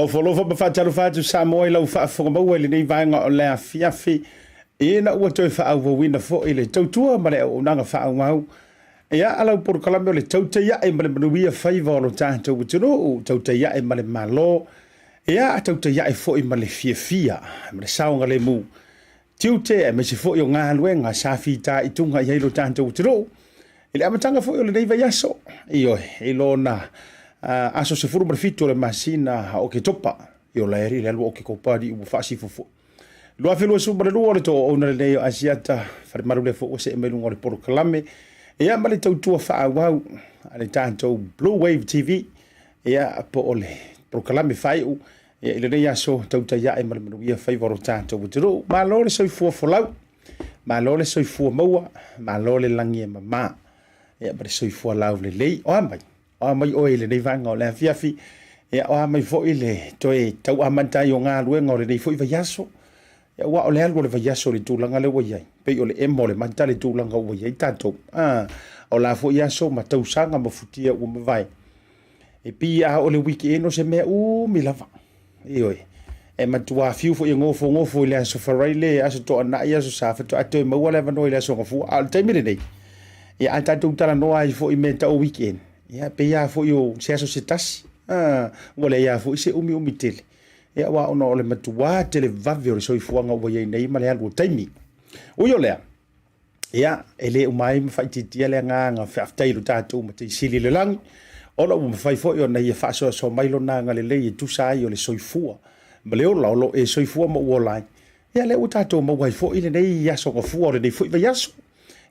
Ofo alofa ma faatalofa atu Samoa i lau faafofoga maua i lenei vaega o le afiafi, ina ua toe faaauauina foi le tautua ma le auaunaga faaauau. Ia, a lau polokalame o le tautai ae ma le manuia faiva o lo tatou atunuu, tautai ae ma le Malo, ia, tautai ae foi ma le fiafia ma le saogalemu, tiute aemaise foi o galuega sa fitaituga i ai lo tatou atunuu i le amataga foi o lenei vaiaso, ioe, i lona aso 17 o le masina o Oketopa. Iola e le alu o Oketopa li ua faasifo foi 2022. O le toauauna lenei o Asiata Falemalu, lea foi ua see mai luga o le polokalame, ia, ma le tautua faaauau a le tatou Blue Wave TV, ia, po o le polokalame faaiu, ia, i lenei aso, tautai ae ma le manuia faiva o lo tatou atunuu. Malo le soifua folau, malo le soifua maua, malo le lagi e mama, ia, ma le soifua laulelei. O a mai, o a mai oe i lenei vaega o le afiafi, ia, o a mai foi le toe tau amata ai o galuega o lenei foi vaiaso. Ia, aua o le alu o le vaiaso i le tulaga lea ua i ai, pei o le emo o le mata le tulaga ua i ai tatou. O la foi aso ma tausaga ma futia ua mavae, e pei a o le weekend o se mea umi lava. Ioe, e matua fiu foi e gofogofo i le aso Faraile, aso Toanai, aso Sa, faatoa toe maua le avanoa i le aso Gafua. A o le taimi lenei, ia, a tatou talanoa ai foi i mea tau weekend, ia, pei lava foi o se aso se tasi, ua leai lava foi se umiumi tele. Ia, aua ona o le matuā televave o le soifuaga ua i ai nei ma le alu o taimi. Ui o lea, ia, e le uma ai ma faaitiitia le agaga faafetai i lo tatou Matai Sili i le lagi, ona ua mafai foi ona ia faasoasoa mai lona agalelei e tusa ai o le soifua ma le ola o lo o e soifua ma ua ola ai. Ia, lea ua tatou maua ai foi lenei aso gafua o lenei foi vaiaso,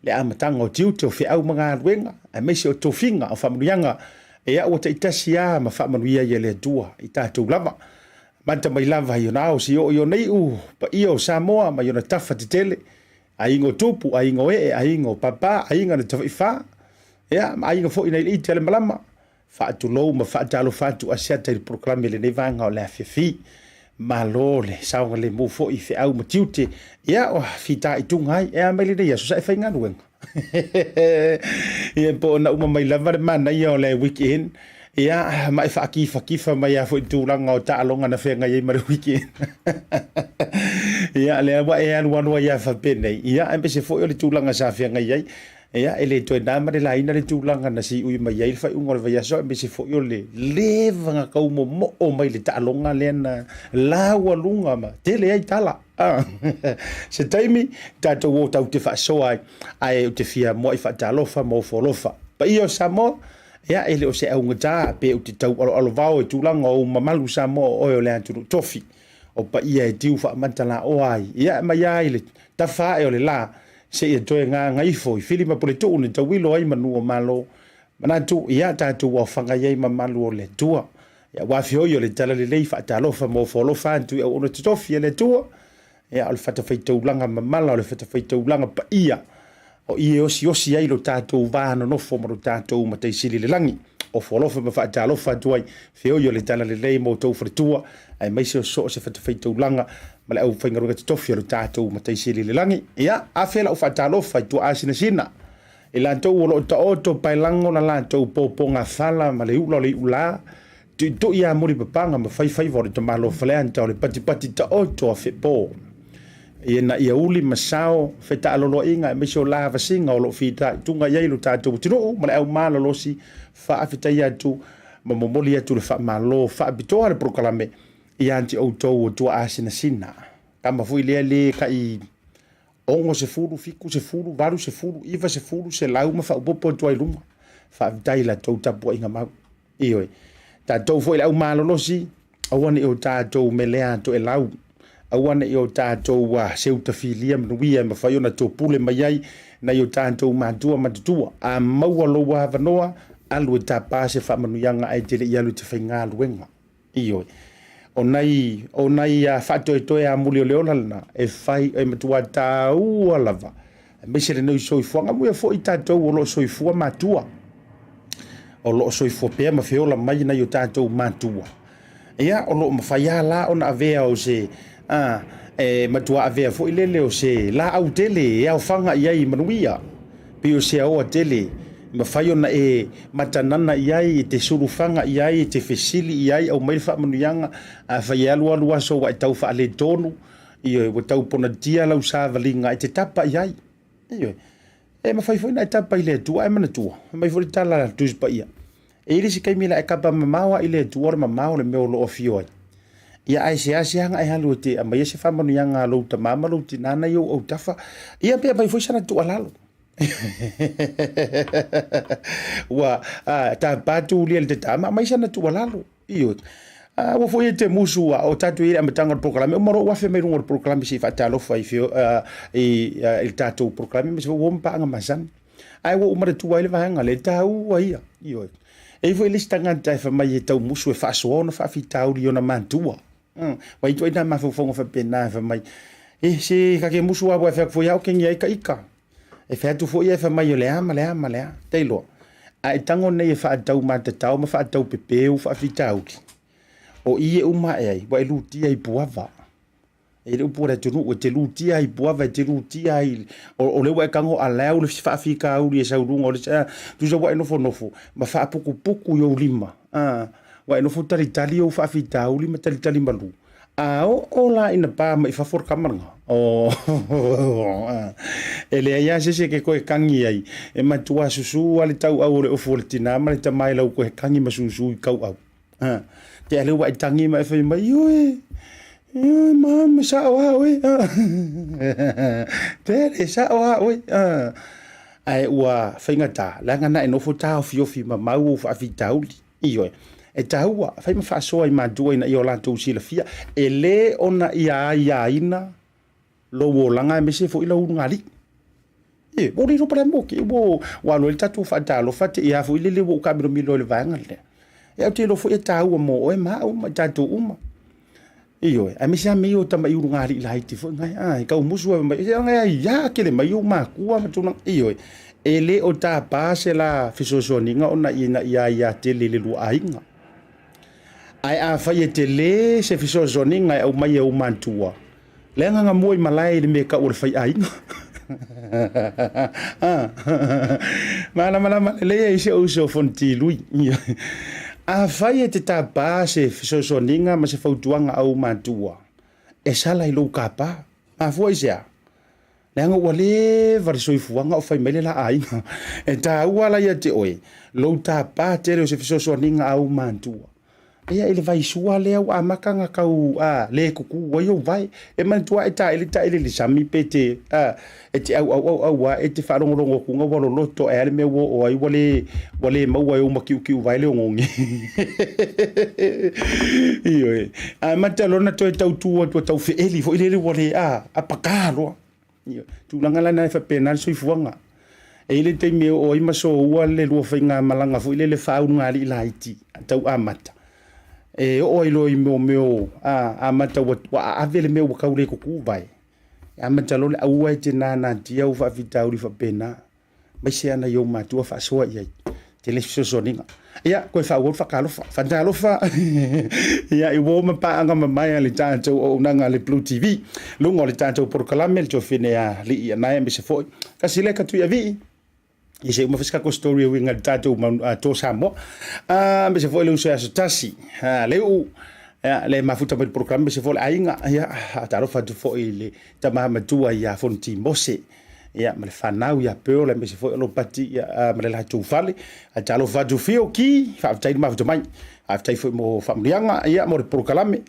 le amataga o tiute o feau ma galuega, aemaise o tofiga o faamanuiaga, ia, ua taitasi lava ma faamanuia ai e le Atua i tatou lava. Amata mai lava i ona ao seia oo i ona iu, paia o Samoa mai ona tafa tetele, aiga o tupu, aiga o ee, aiga o papa, aiga na tafaifa, ia, ma aiga foi nai le iti a le malama. Faatulou ma faatalofa atu Asiata i le polokalame i lenei vaega o le afiafi. Malo le saogalemu foi i feau ma tiute, ia, ua fitaituga ai. E a mai lenei aso sa e faigaluega? Ia, po o na uma mai lava le manaia o le weekend, ia, ma e faakifakifa mai lava foi i le tulaga o taaloga na feagai ai ma le weekend. Ia, lea ua e alualu ai lava faapenei, ia, aemaise foi o le tulaga sa feagai ai. Ia, e le toe na ma le laina le tulaga na siui mai ai le faaiuga o le vaiaso, aemaise foi o le leva tau momoo mai le taaloga lea na laualuga ma tele ai tala. Se taimi tatou o tatou te faasoa ai, ae ou te fia muai faatalofa ma ofo alofa. Paia o Samoa, ia, e le o se augata pe ou te tau aloalovao i tulaga o ou mamalu Samoa, o oe o le atunuu tofi, o paia e tiu faamata laoa ai, ia, mai lava i le tafa ae o le la seia toe gagaifo i Fili ma Puletuu na tauilo ai manu o Malo. Manatu, ia, tatou aofaga i ai mamalu o le Atua. Ia, ua afioio le talalelei, faatalofa ma ofo alofa atu i auauna totofi a le Atua. Ia, o le fatafaitaulaga mamala, o le fatafaitaulaga paia, o i e osiosi ai lo tatou va nonofo ma lo tatou Matai Sili i le lagi. Ofo alofa ma faatalofa atu ai, feoi o le talalelei ma outou faletua, aemaise o so o se fatafaitaulaga ma le aufaigaluega totofi a lo tatou Matai Sili i le lagi. Ia, afe lau faatalofa i tuaasinasina, i latou o lo o taoto paelago la latou pōpōgafala ma le ula o le iulā, tuitui ia mulipapaga ma faifaiva o le tamalo Faleata o le patipati taoto a fepo. Ia na ia uli ma sao fetaaloloaiga aemaise o lavasiga o lo o fitaituga i ai lo tatou atunuu ma le aumalolosi. Faafetai atu ma momoli atu le faamalo faapitoa le polokalame ia te outou o tuaasinasina. Tama foi lea le kai 60, 70, 80, 90, 100 ma faaopoopo atu ai i luma. Faafetai i la tou tapuaiga mau. Ioe. Tatou foi le aumalolosi, aua ne i o tatou melea toelau, aua ne i o tatou seutafilia manuia e mafai ona topule mai ai nai o tatou matua matutua. A maua lou avanoa, alu e tapa se faamanuiaga ae te le i alu i te faigaluega. Ioe. O nai, o nai faatoetoe amuli o le ola lena, e fai, e matua tāua lava, aemaise lenei soifuaga, amuia foi tatou o lo o soifua matua, o lo o soifua pea ma feola mai nai o tatou matua. Ia, o lo o mafai lava la ona avea o se, e matua avea foi lele o se laau tele e aofaga i ai manuia, pei o se aoa tele. Mafai ona e matanana i ai, e te sulufaga i ai, e te fesili i ai, aumai le faamanuiaga. Afai e alualu aso ua e tau faaletonu, ioe, ua tau ponatia lau savaliga, e te tapa i ai. Ioe. E mafai foi ona e tapa i le Atua, ae manatua, fai mai foi le tala a le Tusi Paia, e i ai le isi taimi o le a e kapa mamao lava i le Atua, o le mamao o le mea o lo o afio ai. Ia ae seasea na e alu e te aumaia se faamanuiaga a lou tama ma lou tina na i ou autafa, ia pe aumai foi sana tuualalo. Ua tapa tulia i le tama, aumai sana tuualalo. Ioe. Aua foi e te musu a o tatou i le amataga o le polokalame, uma loa ua afe mai luga o le polokalame se i faatalofa i, i, i le tatou polokalame, aemaise foi ua o ma paaga masani. Ae ua ou manatua ai le vaega lea, e taua ia. Ioe. E i ai foi le isi tagata e fai mai e tau musu e faasoa ona faafitauli i ona matua. Ua i ai ituaiga mafaufauga faapena e fai mai, e se ta te musu lava aua e fai atu foi lava o keni ai ta ita. E fai atu foi e fai mai o le a ma le a ma le a. Ta iloa, a e tago nei e faatau matatao ma faatau pepeu faafitauli, o i e uma ae ai, ua e lutia i puava. E le upu a le atunuu, e te lutia ai i puava, e te lutia ai, o lea ua e tago allow le faafitauli e sau luga o le, tusa ua e nofonofo ma faaputuputu i ou lima, ua e nofo talitali ou faafitauli ma talitali malu. A oo la ina pa mai fafo le tama lena, e leai lava se isi e te toe tagi ai, e matua susu lava le tauau o le ofu o le tina ma le tama i lau toe tagi ma susu i tauau. Te a lea ua e tagi ma e fai mai, ioe, ioe, mama, sao lava oe. Pele, sao lava oe. Ae ua faigata, leaga na e nofo taofiofi mamau ou faafitauli. Ioe, e taua, fai ma faasoa i matua ina ia o latou silafia, e le ona ia aiaina lou olaga aemaise foi lau ulugalii. E, ua le iloa po o le a le mea ua te, ua alu ai le tatou faatalofa te i a foi lele ua ou taamilomilo ai i le vaega lea. E, ou te iloa foi e taua mo oe ma au ma i tatou uma. Ioe, aemaise lava mea ia o tamai ulugalii laiti foi nai, a, e tau musu ai mai, e aia tele mai ou matua ma tulaga, ioe, e le o tapa se la fesoasoaniga ona ina ia aia tele i le lua aiga. Ae afai e tele se fesoasoaniga e aumai e ou matua, Le agaga mua i malae i le mea tau o le faiaiga. Malamalama lelei ai si ou uso Fonoti Lui. Afai e te tapa se fesoasoaniga ma se fautuaga a ou matua, e sala i lou kapa. Mafua i se a? Leaga ua leva le soifuaga o fai mai le la aiga. E taua la ia te oe lou tapa tele o se fesoasoaniga a ou matua. Ia i le vaisua lea ua amata ona tau a, le kuku ai ou vae. E manatua e taele taele i le sami pe te, a, e te auau auau a, e te faalogologo atu ua loloto ae a le mea ua oo ai ua le, ua le maua e ou matiutiu vae le ogogi. Ioe. Amata loa ona toe tau tu atu tau feeli foi lele ua le, a, a paka loa. Ioe. Tulaga la na e faapena le soifuaga. E i ai le taimi e oo ai ma soua le lua faigamalaga foi lele faaulugalii laiti tau amata. E oo ai loa i mea o amata ua aave le mea ua tau le kuku vae. E amata loa le aua e te nanatia au faafitauli faapena. Aemaise ana i ou matua faasoa i ai. Tele fesoasoaniga. Ia, koe faaauau le faatalofa. Faatalofa ia i uo ma paaga mamae a le tatou auaunaga a le Blue TV. Luga o le tatou polokalame le tuafine a Lii Anae aemaise foi. Kasi lea ka tui avii. Ia se uma foi se tatou story e uiga i le tatou Tour Samoa. Aemaise foi le uso i aso tasi. Le uu ia, le mafuta mai le polokalame aemaise foi le aiga. Ia, faatalofa atu foi i le tama matua ia Fonoti Mose. Ia, ma le fanau ia Pearl aemaise foi o Lopati ia, ma le latou fale. Faatalofa atu Fio Ki, faafetai le mafuta mai. Faafetai foi mo faamanuiaga ia mo le polokalame.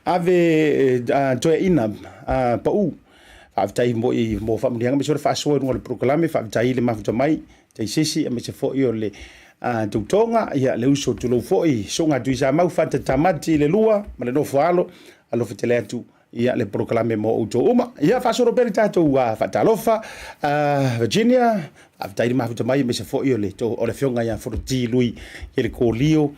Ave toeaina pau. Faafetai mo i mo faamanuiaga aemaise o le faasoa i luga o le polokalame. Faafetai le mafuta mai. Taisese aemaise foi o le tautoga ia le uso tulou foi soga Tuisamau Fata Tamati le lua ma le nofo alo. Alofa tele atu ia le polokalame mo outou uma. Ia faasolo pea le tatou faatalofa Virginia, faafetai le mafuta mai aemaise foi o le o le afioga ia Fonoti Lui Kelekolio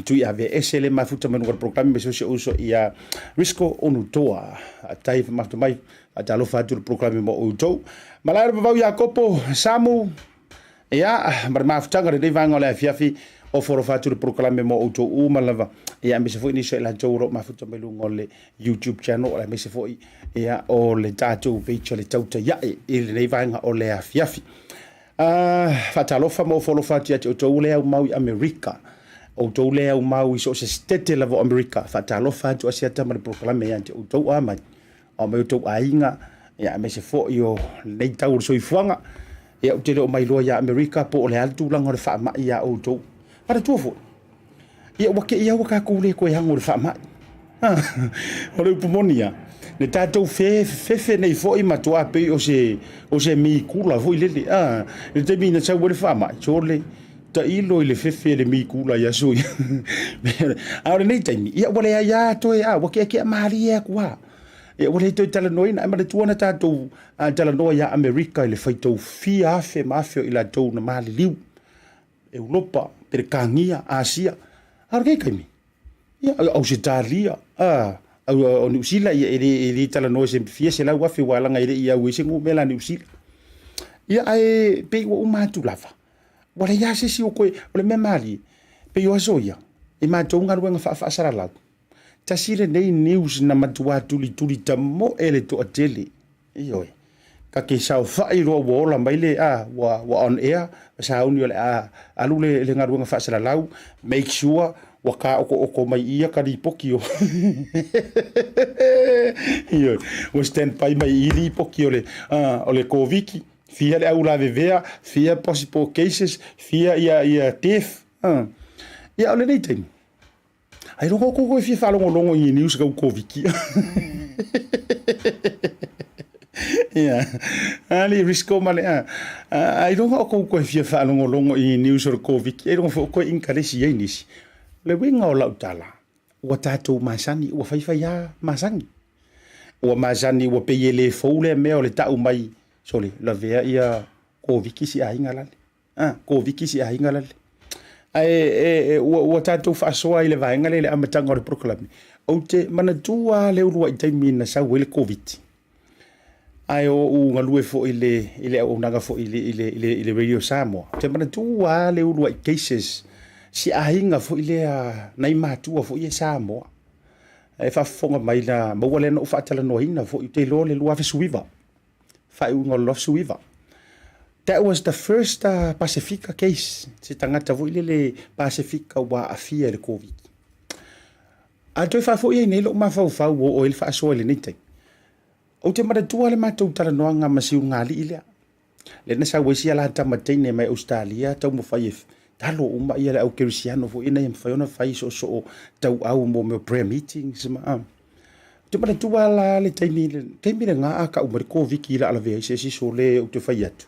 Tui Ave Ese le mafuta mai luga o le polokalame aemaise o si ou uso ia Risco Onutoa. Faafetai mafuta mai, faatalofa atu le polokalame mo outou. Malae o le vavau Iakopo Samu, Ia, ma le mafutaga o lenei vaega o le afiafi, ofo alofa atu le polokalame mo outou uma lava. Ia, aemaise foi nisi o i latou o lo o mafuta mai luga o le YouTube channel, aemaise foi ia, o le tatou page o le Tautai Ae i lenei vaega o le afiafi. Faatalofa ma ofo alofa atu ia te outou lea aumau i Amerika, outou lea aumau i so o se setete lava o Amerika. Faatalofa atu Asiata ma le polokalame ia te outou a mai, o mai outou aiga, ia, aemaise foi o lenei tau o le soifuaga. Ia, ou te le o mailoa ia Amerika po o le a le tulaga o le faamai ia outou. Manatua foi, Ia ua kei ua tatou le toe ago i le faamai. O le upu moni lava, le tatou fefe nei foi matua pei o se o se mikula foi lele. A, i le taimi na sau ai le faamai, sole, tailo i le fefe le mikula i aso ia. A o lenei taimi, ia ua leai lava toe, a, ua keakea malie atu lava. Ia ua le toe talanoaina. Ae manatua na tatou talanoa ia Amerika i le faitau fia afe ma afe o i latou na maliliu. Europa, Peretania, Asia. A o lenei taimi, ia, Ausetalia, a, o Niu Sila, ia, e le, e le talanoa i se fia 100,000 aua leaga e le i au ai se numera a Niu Sila. Ia, ae pei ua uma atu lava, ua leai lava se isi o toe, o le mea malie, pei o aso ia, i matou galuega faafaasalalau, tasi lenei news na matua tulituli tamoe le toatele. Ioe. Ta te saofai loa ua ola mai le, a, ua, ua on air, sauni o le a alu le, le galuega faasalalau, make sure ua taotooto mai ia ka lipoti o Ioe. Ua stand by mai i lipoti o le, a, o le Koviti, fia le au lavevea, fia possible cases, fia ia, ia death. A. Ia o lenei taimi, Ailoga outou koe fia faalogologo i news kau Koviti. Ia. Ali Risco ma le a. Ailoga outou koe fia faalogologo i news o le Koviti. Ailoga foi koe inkaresi ai nisi. Le uiga o lau tala, ua tatou masani, ua faifai lava masani. Ua masani ua pei e le fou lea mea o le tau mai, sole, lavea ia Koviti si aiga lale. Ah, Koviti si aiga lale. Ae e, e, ua, ua tatou faasoa i le vaega lea i le amataga o le polokalame. Ou te manatua lava le uluai taimi na sau ai le Koviti. Ae o ou galue foi i le, i le auaunaga foi i le, i le, i le, i le Radio Samoa. Ou te manatua lava le uluai cases, si aiga foi lea, nai matua foi ia Samoa. E faafofoga mai na maua lea na ou faatalanoaina foi, ou te iloa le 2019. Faaiuga o le 2019. That was the first Pasifika case, se tagata foi lele Pasifika ua aafia i le Koviti. A toe faafoi ai nei lou mafaufau ua oo ai le faasoa i lenei taimi. Ou te manatua le matou talanoaga ma si ulugalii lea. Lea na sau ai si ala tama teine mai Ausetalia taumafai e talo uma ia le au kerisiano foi ina ia mafai ona fai soosoo tauau mo mea o prayer meetings ma a. Ou te manatua la le taimi, taimi lena a tau mai le Koviti i laalavea ai se isi sole ou te fai atu.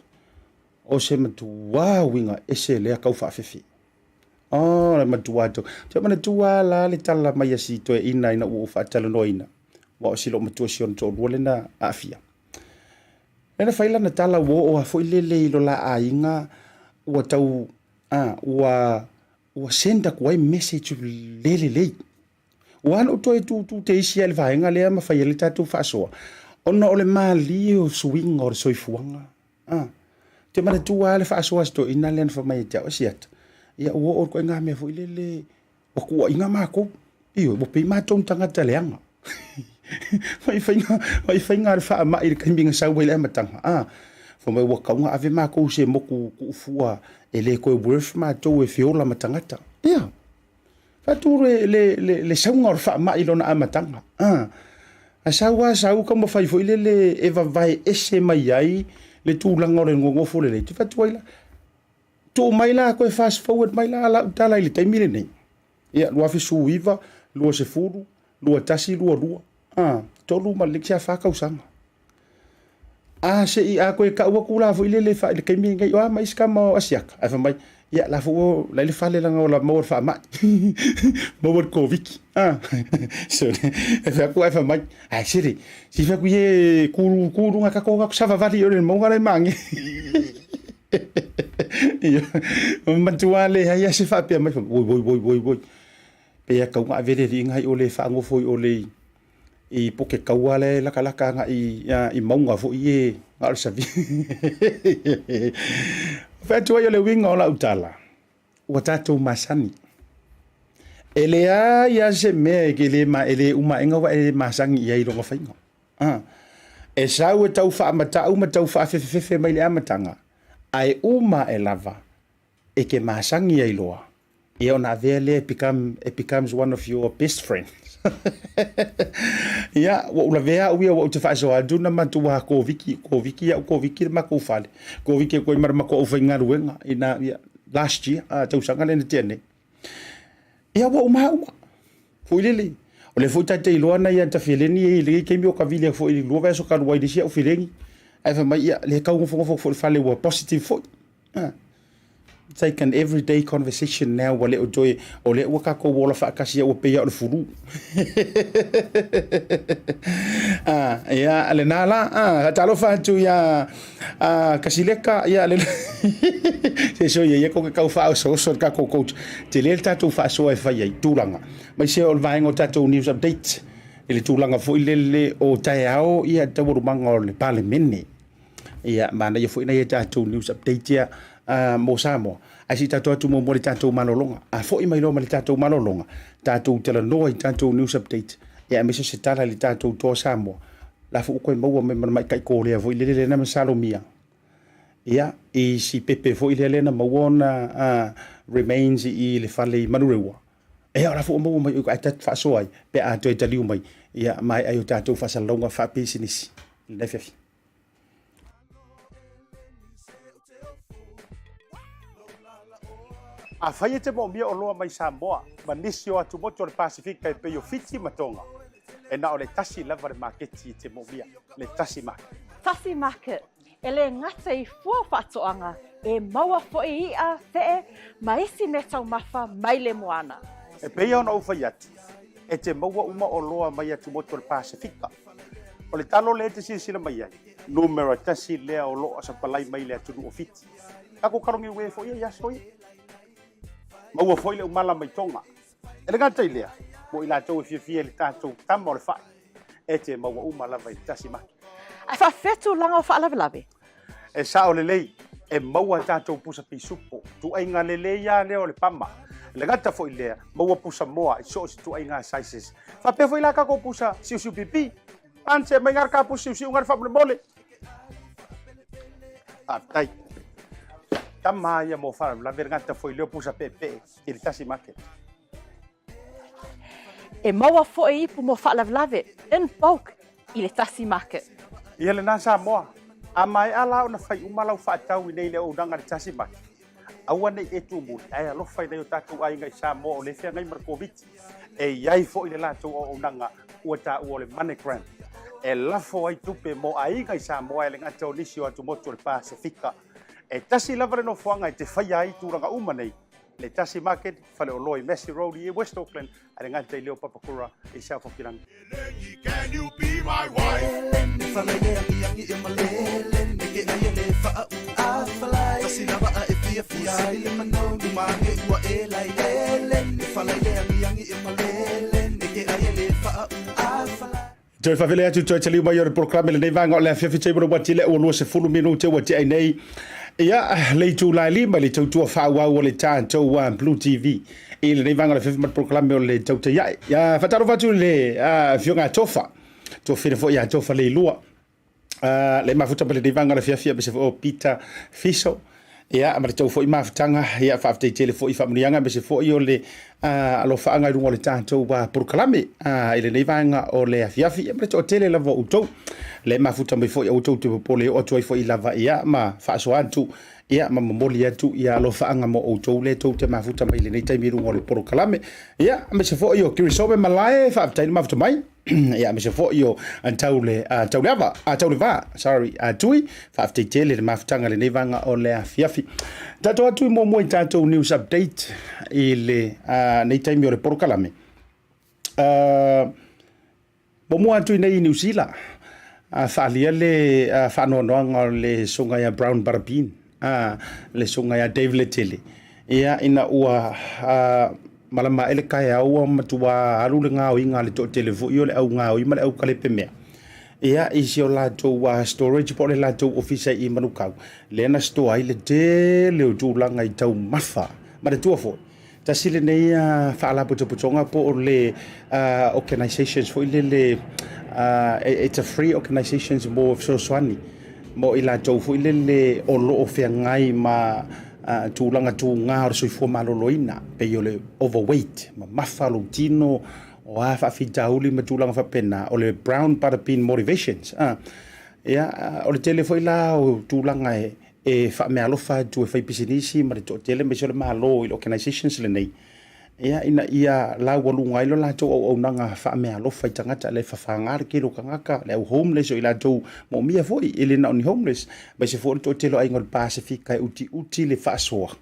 O se matua uiga ese lea tau faafefe. Oh, le matua tau. Te manatua la le tala mai a si toeaina ina ua ou faatalanoaina. Ua o si lou matua si ona toalua lena aafia. Lena fai lana tala ua oo lava foi lele i lo la aiga ua tau, a, ua, ua send atu ai message le lelei. Ua alu toe tutu te isi i le vaega lea ma fai ai le tatou faasoa, ona o le malie o suiga o le soifuaga. A, te manatua lava le faasoa a si toeaina lea na fai mai ia te au, e Siata, ia ua oo i le ituaiga mea foi lele, ua tuuaina matou. Ioe, ua pei matou ni tagata leaga. Mai faiga a le faamai i le taimi na sau ai le amataga, a, fai mai ua tatau ona ave matou i se motu tuufua e le toe worth matou e feola ma tagata. Ia. Faatu le, le, le, le sauga o le faamai i lona amataga. Ah. A sau a sau taumafai foi lele e vavae ese mai ai le tulaga o le nonofo lelei. Te fatu ai la. Tuu mai la koe fast forward mai la lau tala i le taimi lenei. Ia, 2019, 20, 21, 22. Ah, tolu ma le isi fa tausaga. A se i a koe kau atu la foi lele fa le taimi lenei, o a ma isi tama o Asiata. Ae fai mai, ia la foi ua la i le fale leaga o la maua le faamai. Maua le Koviti. Ah. So, e fai atu ae fai mai, ae sere, si fai atu ie kuru kuru nga kako nga savavali o le mauga la i mange. Ia, matua le ai a se faapea mai, woi woi woi woi woi. Pe ia kau nga avele li ngai o le faangofo i o le i poke kaua lea e lakalaka agai i mauga foi e na o le savi. Fai atu ai o le uiga o lau tala, ua tatou masani. E leai lava se mea e le e le uma aega ua e le masani i ai i lona faiga. E sau e tau faamatau ma tau faafefefefe mai le amataga, ae uma ae lava e te masani ai loa, ia ona avea lea become, it becomes one of your best friends. Ia, ua ou lavea au ia, ua ou te faasoa atu na matua Koviki, Koviki au, Koviki le matou fale, Koviki atu ai ma le matou aufaigaluega ina, ia, last year, tausaga lea na tea nei. Ia ua uma uma. Foi lele. O lea foi ta te iloa na ia tafeleni e i lenei taimi o kavili atu foi i le lua vaiaso talu ai i le isi au feleni. Ae fai mai, ia, lea tau nofonofo atu foi i le fale ua positive foi. It's like an everyday conversation now, ua le o toe, o lea ua tatou ola faatasi ia ua pei lava o le fulu. Ia, lena la, faatalofa atu ia Kasileka, ia, le se so ia ia ko ke kau faaosooso le tatou coach. Tele le tatou faasoa e fai ai tulaga. Mai se o le vaega o tatou news update i le tulaga foi lele o taeao ia taualumaga o le Palemene. Ia, manaia foi nai a tatou news update ia mo Samoa. Ae se i tatou atu muamua i le tatou malologa. A foi mai loa ma le tatou malologa, tatou talanoa i tatou news update, ia aemaise se tala i le tatou Toa Samoa. La foi ua toe maua mai ma le maita'i kōlea foi lele lea na masalomia. Ia, i si pepe foi lea lea na maua ona remains i le fale i Manurewa. Ia, o la foi ua maua mai ae tatou faasoa ai pe a toe taliu mai, ia maea ai o tatou faasalalauga faapisinisi i lenei afiafi. Afai e te moomia oloa mai Samoa ma nisi o atumotu o le Pasefika e pei o Fiti ma Tonga, e na o le tasi lava le maketi e te moomia, le Tasi Market. Tasi Market, e le gata i fua faatoaga, e maua foi i'a, fe'e, ma isi meataumafa mai le moana. E pei ona ou fai atu, e te maua uma oloa mai atumotu o le Pasefika. O le talo lea e te silasila mai ai, numera tasi lea o lo o sapalai mai le atunuu o Fiti. Tatou kaloniue foi ia i aso ia. Maua foi le umala mai Tonga. E le gata i lea, mo i latou e fiafia i le tatou tama o le fai, e te maua uma lava i le tasi maki. Ae faafefea tulaga o faalavelave? E sao lelei, e maua tatou pusa pisupo, tuaiga lelei lava lea o le pama. E le gata foi i lea, maua pusa moa i so o se tuaiga sizes. Faapea foi la tatou pusa siusiu pipi. Ance mai ngā ka pusa siusiu ngā faamolemole. Faafetai. Tama ia mo faalavelave le gata foi lea o pusa peepee i le tasi market. E maua foi ipu mo faalavelave in bulk i le tasi market. Ia lena Samoa, a maea la ona fai uma lau faatau i nei le auaunaga i le tasi market, aua nei e tumuli ae alofa i nai o tatou aiga i Samoa o lea e feagai ma le Koviti. E i ai foi le latou auaunaga ua taua o le MoneyGram e lafo ai tupe mo aiga i Samoa e le gata o nisi o atumotu o le Pasefika. E tasi lava le nofoaga e te faia ai tulaga uma nei, le Tasi Market, faleoloa i Massey Road i West Auckland, a le gata i lea o Papakura i South Hokilangi. Toe faafeiloai atu toe taliu mai o le polokalame lenei vaega o le afiafi taimi ua tele ua 20 minute ua tea ai nei ia le itula e lima i le tautua faaauau o le tatou Blue TV i lenei vaega o le afiafi ma le polokalame o le tautai ae. Ia faatalofa atu i le afioga a Tofa, Tofina foi ia Tofa Leilua. Le mafuta ma lenei vaega o le afiafi aemaise foi o Peter Fiso. Ia, ma le tou foi mafutaga, ia, faafetai tele foi i faamanuiaga aemaise foi o le alofaaga i luga o le tatou polokalame i lenei vaega o le afiafi, ia ma le toatele lava o outou. Le mafuta mai foi aua tou te popole e oo atu ai foi lava, ia, ma faasoa atu, ia, ma momoli atu ia alofaaga mo outou lea tou te mafuta mai i lenei taimi i luga o le polokalame. Ia, aemaise foi o Kirisome Malae, faafetai le mafuta mai. Ia aemaise foi o Taule, Tauleava, Tauleva, sorry, Tui, faafetai tele le mafutaga i lenei vaega o le afiafi. Tatou atu i muamua i tatou news update i le nei taimi o le polokalame. Muamua atu i nei i Niu Sila, faaalia le faanoanoaga o le susuga ia Brown Buttabean, le susuga ia Dave Letele, ia ina ua malama ae le kaeao ua matua alu le gaoiga a le toatele foi o le au gaoi ma le au kalepe mea, ia i si o latou storage po o le latou ofisa i Manukau, lea na store ai le tele o tulaga i taumafa. Manatua foi, Tasi lenei faalapotopotoga po o le organisations foi lele, it's a free organisations mo fesoasoani mo i latou foi lele o lo o feagai ma tulaga tuga o le soifua maloloina, pei o le overweight, mamafa lou tino, o a faafitauli ma tulaga faapena, o le Brown Buttabean Motivations. Ia, o le tele foi la o tulaga e faameaalofa atu e faipisinisi ma le toatele aemaise o le Malo i le organisations lenei, ia, ina ia laualuga ai lo latou auaunaga faameaalofa i tagata le fafaga le tele o tagata, le au homeless o i latou moomia foi, e le na o ni homeless, aemaise foi o le toatele o aiga o le Pasefika e utiuti le faasoa,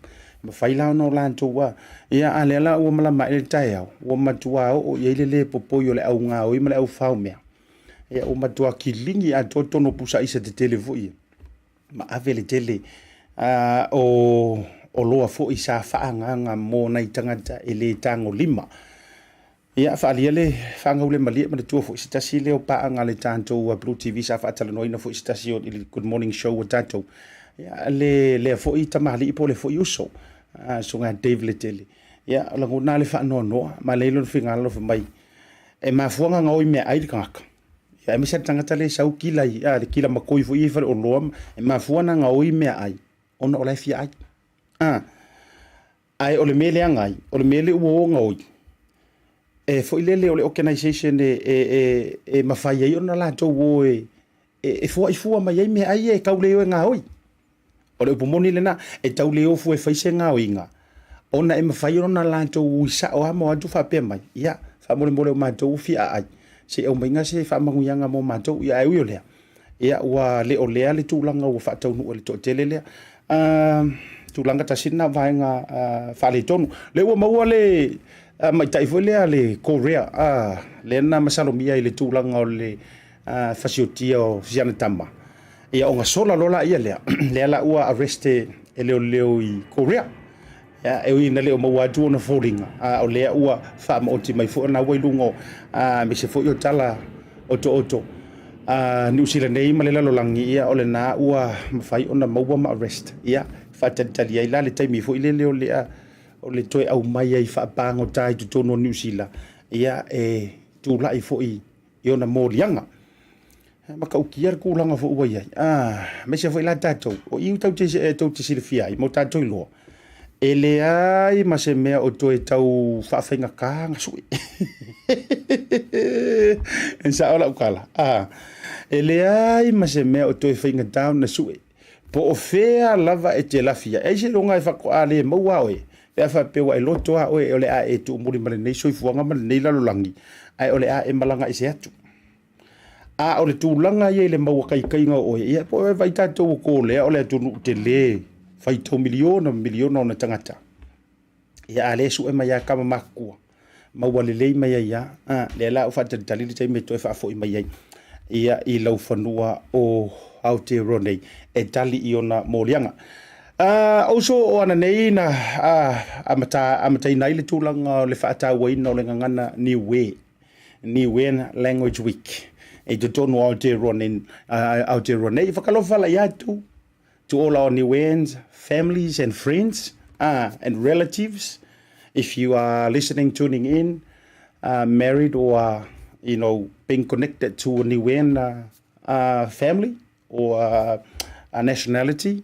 e mafai la ona o latou a, ia, a lea la ua malama ae le taeao, ua matua oo i ai le le popoi o le au gaoi ma le au fao mea, ia, ua matua kiligi atoa totonu o pusa aisa tetele foi ia, ma ave le tele o oloa foi sa faaagaaga mo nai tagata e le tagolima. Ia, faaalia le faagaulemalie, manatua foi se tasi lea o paaga a le tatou Blue TV sa faatalanoaina foi se tasi o i le Good Morning Show a tatou. Ia, le lea foi tamalii po o le foi uso, susuga Dave Letele. Ia, o lagona le faanoanoa, ma lea lona finagalo fai mai, e mafua ona gaoi meaai le tagata. Ia, aemaise le tagata lea e sau kila i, le kila makoi foi ia i faleoloa, e mafua ona gaoi meaai ona o la e fia ai. Ae o le mea leaga ai, o le mea lea ua o gaoi, e foi lele o le organisation e mafai ai ona latou o e foai fua mai ai meaai ia e tau le o e gaoi. O le upu moni lena, e tau le o fua e fai se gaoiga, ona e mafai ona latou ui sao lava ma o atu faapea mai, ia, faamolemole o matou ua fia aai, se i aumaiga se faamanuiaga mo matou. Ia, ae ui o lea, ia, ua le o lea le tulaga ua faataunuu e le toatele lea. Tulaga tasi lena vaega faaletonu. Lea ua maua le tamaitai foi lea a le Korea, lea na masalomia i le tulaga o le fasiotia o si ana tama. Ia ona sola loa laia lea, lea la ua arrest e leoleo i Korea. Ia, e ui ina le o maua atu ona foliga, a o lea ua faamaoti mai foi ona ua i luga o, aemaise foi o tala otooto a Niu Sila nei ma le lalolagi, ia o lena ua mafai ona maua ma arrest. Ia, faatalitali ai la le taimi foi lele o le, o le toe aumai ai faapagota i totonu o Niu Sila, ia e tulai foi i ona moliaga. E matautia le tulaga foi ua i ai. Aemaise foi la tatou, o i tou te silafia ai ma o tatou iloa, e leai ma se mea o toe tau faafaigata ona sue. E sao lau tala. E leai ma se mea o toe faigata ona sue. Po o fea lava e te lafi ai. Ai seiloga e faatoa le maua oe, pe a faapea ua e loto lava oe o le a e tuumuli ma lenei soifuaga ma lenei lalolagi, ae o le a e malaga ese atu. A o le tulaga ia i le maua taitaiga o oe, ia po o e vaai tatou o Kolea o le atunuu tele, faitau miliona ma miliona ona tagata. Ia a lea e sue mai lava tama matutua, maua lelei mai ai lava. A, lea la ua faatalitali le taimi e toe faafoi mai ai ia i lau fanua o Aotearoa nei e tali i ona moliaga. Uso o ananei na amataina ai le tulaga o le faatauaina o le gagana Niue, Niuean Language Week i totonu o Aotearoa nei, Aotearoa nei. Whakalofa lai atu to all our Niueans, families and friends and relatives. If you are listening, tuning in, married or, you know, being connected to a Niuean family or a nationality,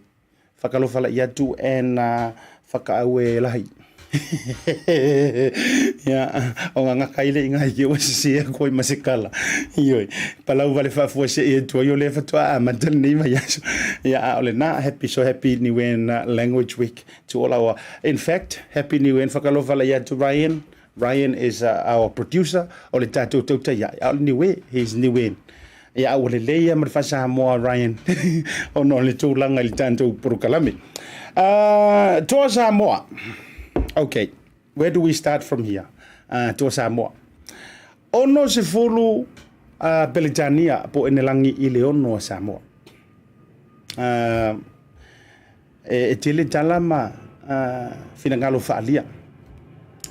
Whakalofa laʻi atu and whakaau e lahi. Ia, o nga ngaka ile i ngai ke ua sese aku ai ma se kala. Ioi, palau vale faafua se i atu ai o lea faatoa amata lenei vaiaso. Ia, a o lena, happy, so happy Niuean Language Week to all our, in fact, happy Niuean whakalofa laʻi atu Ryan. Ryan is our producer o le tatou tautai ae, a o le Niue, he is Niuean. Ia, a ua lelei lava ma le faa-Samoa Ryan ona o le tulaga i le tatou polokalame. Toa Samoa. Okay, where do we start from here? Toa Samoa. 60 Peretania po o Enelagi i le 6 a Samoa. E tele tala ma finagalo faaalia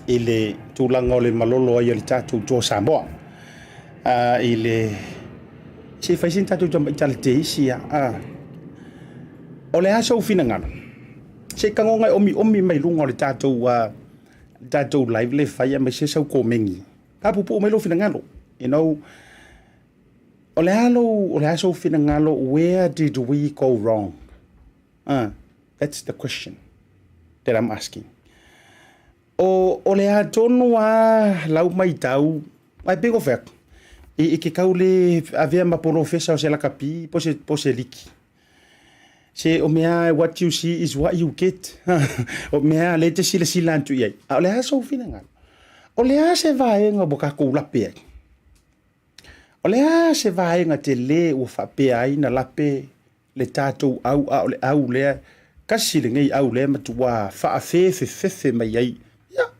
i le tulaga o le malolo ai o le tatou toa Samoa. I le se i fai se tatou tamaitala teisi ia. O le a sou finagalo? Se i tagoga e omiomi mai luga o le tatou. le tatou live le fai aemaise sau komeni. Faapuupuu mai lou finagalo. You know, o le a lou, o le a sou finagalo, where did we go wrong? That's the question that I'm asking. O, o le a tonu a lau maitau, ai pei ko fea, i, i ke kau le avea ma polofesa o se lakapi po se, po se liki. Se o mea what you see is what you get. O mea le te silasila atu i ai. A o le a sou finagalo? O le a se vaega ua kakou lape ai? O le a se vaega tele ua faapea ai na lape le tatou au, a o le au lea, kasi lenei au lea matuā faafefefefe mai ai. Ia,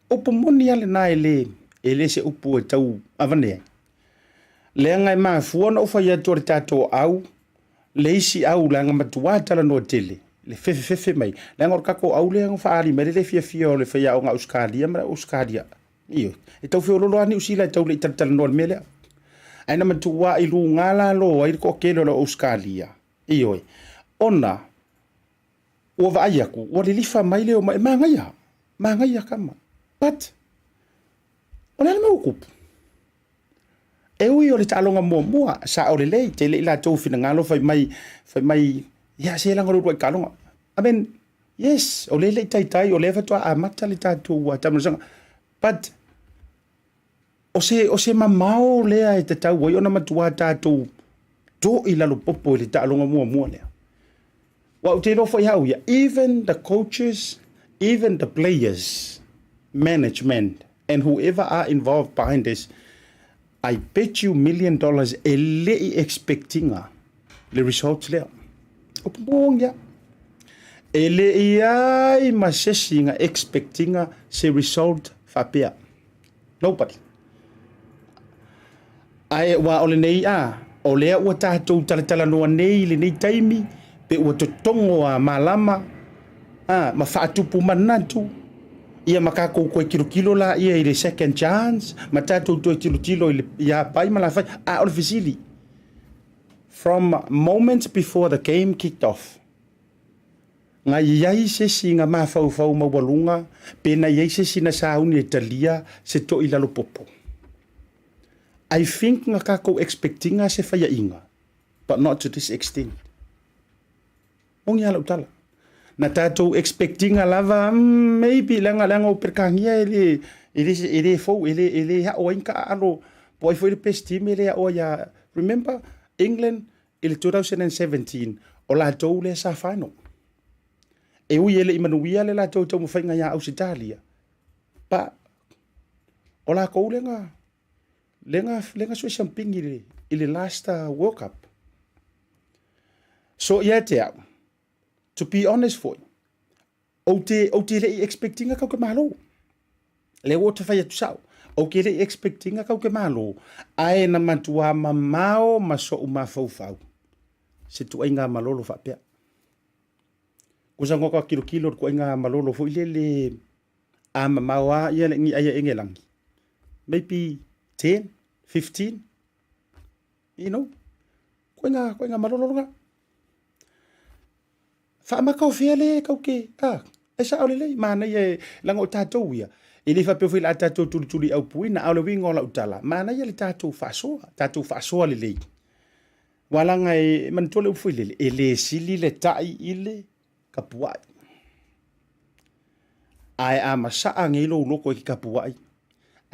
upu moni lava lena e le, e le se upu e tau avane ai. Leaga e mafua ona ou fai atu o le tatou au, le isi au leaga matuā talanoa tele, le fefefefe mai. Leaga o le tatou au lea na faaali mai le le fiafia o le faiaoga Ausetalia ma le Ausetalia. Ioe, e tau feololo lava Niu Sila e tau le i talatalanoa i le mea lea. Ae na matuā i luga lalo ai le toatele o le Ausetalia. Ioe, ona ua vaai atu, ua lilifa mai le omai, e manaia, manaia tama. But, o le a le mea ua tupu? E ui o le taaloga muamua, sao lelei, tele i latou finagalo fai mai, fai mai, ia se leaga o le uluai taaloga. I mean, yes, o lea e le i taitai, o lea faatoa amata le tatou taamilosaga. But, o se, o se mamao lea e tatau ai ona matuā tatou to'i lalopopo i le taaloga muamua lea. Aua ou te iloa foi au ia, even the coaches, even the players, management and whoever are involved behind this, I bet you million dollars e le i expect ina le results lea. Upu moni lava. E le i ai ma se isi na expect ina se result faapea. Nobody. Ae aua o lenei a, o lea ua tatou talatalanoa nei i lenei taimi, pe ua totogo a malama, a, ma faatupu manatu, ia ma tatou toe tilotilo laia i le second chance, ma tatou toe tilotilo i le, ia pai ma lafai. A o le fesili, from moments before the game kicked off, Na i ai se isi na mafaufau maualuga pe na i ai se isi na sauni e talia se toʻi lalo popo? I think na tatou expectinga se faiaʻiga but not to this extent. Moni a lau tala. Na tatou expectinga lava umm maybe leaga leaga o Peretania e le e le e le fou e le e le aʻo ai ni taaalo po o ai foi le best team e le aʻoa ia remember England I le 2017, o latou lea sa final. E ui e le i manuia le latou taumafaiga iā Ausetalia, but o lakou lea na, lea na, lea na sue siampini i le, i le last World Cup. So ia te au, to be honest foi, Ou te, ou te le i expect ina kau ke malo. Lea ua ou te fai atu sao. Ou ke le i expect ina kau ke malo. Ae na matuā mamao ma soʻu mafaufau se tuaiga malolo faapea. Kusa ngoka kilokilo le tuaiga malolo foi lele a mamao a ia le ni aia Engelangi. Maybe 10, 15, you know. Koinga, koinga malolo lena. Faamata o fea le kau ke, a, e sao lelei, manaia e, leaga o tatou ia, e le faapea foi o le a tatou tulituliaupuina, a o le uiga o lau tala, manaia le tatou faasoa, tatou faasoa lelei. Aua leaga e manatua le upu foi lele, e le sili le tai i le kapuaʻi. Ae a masaa nei lou loto i ke kapuaʻi,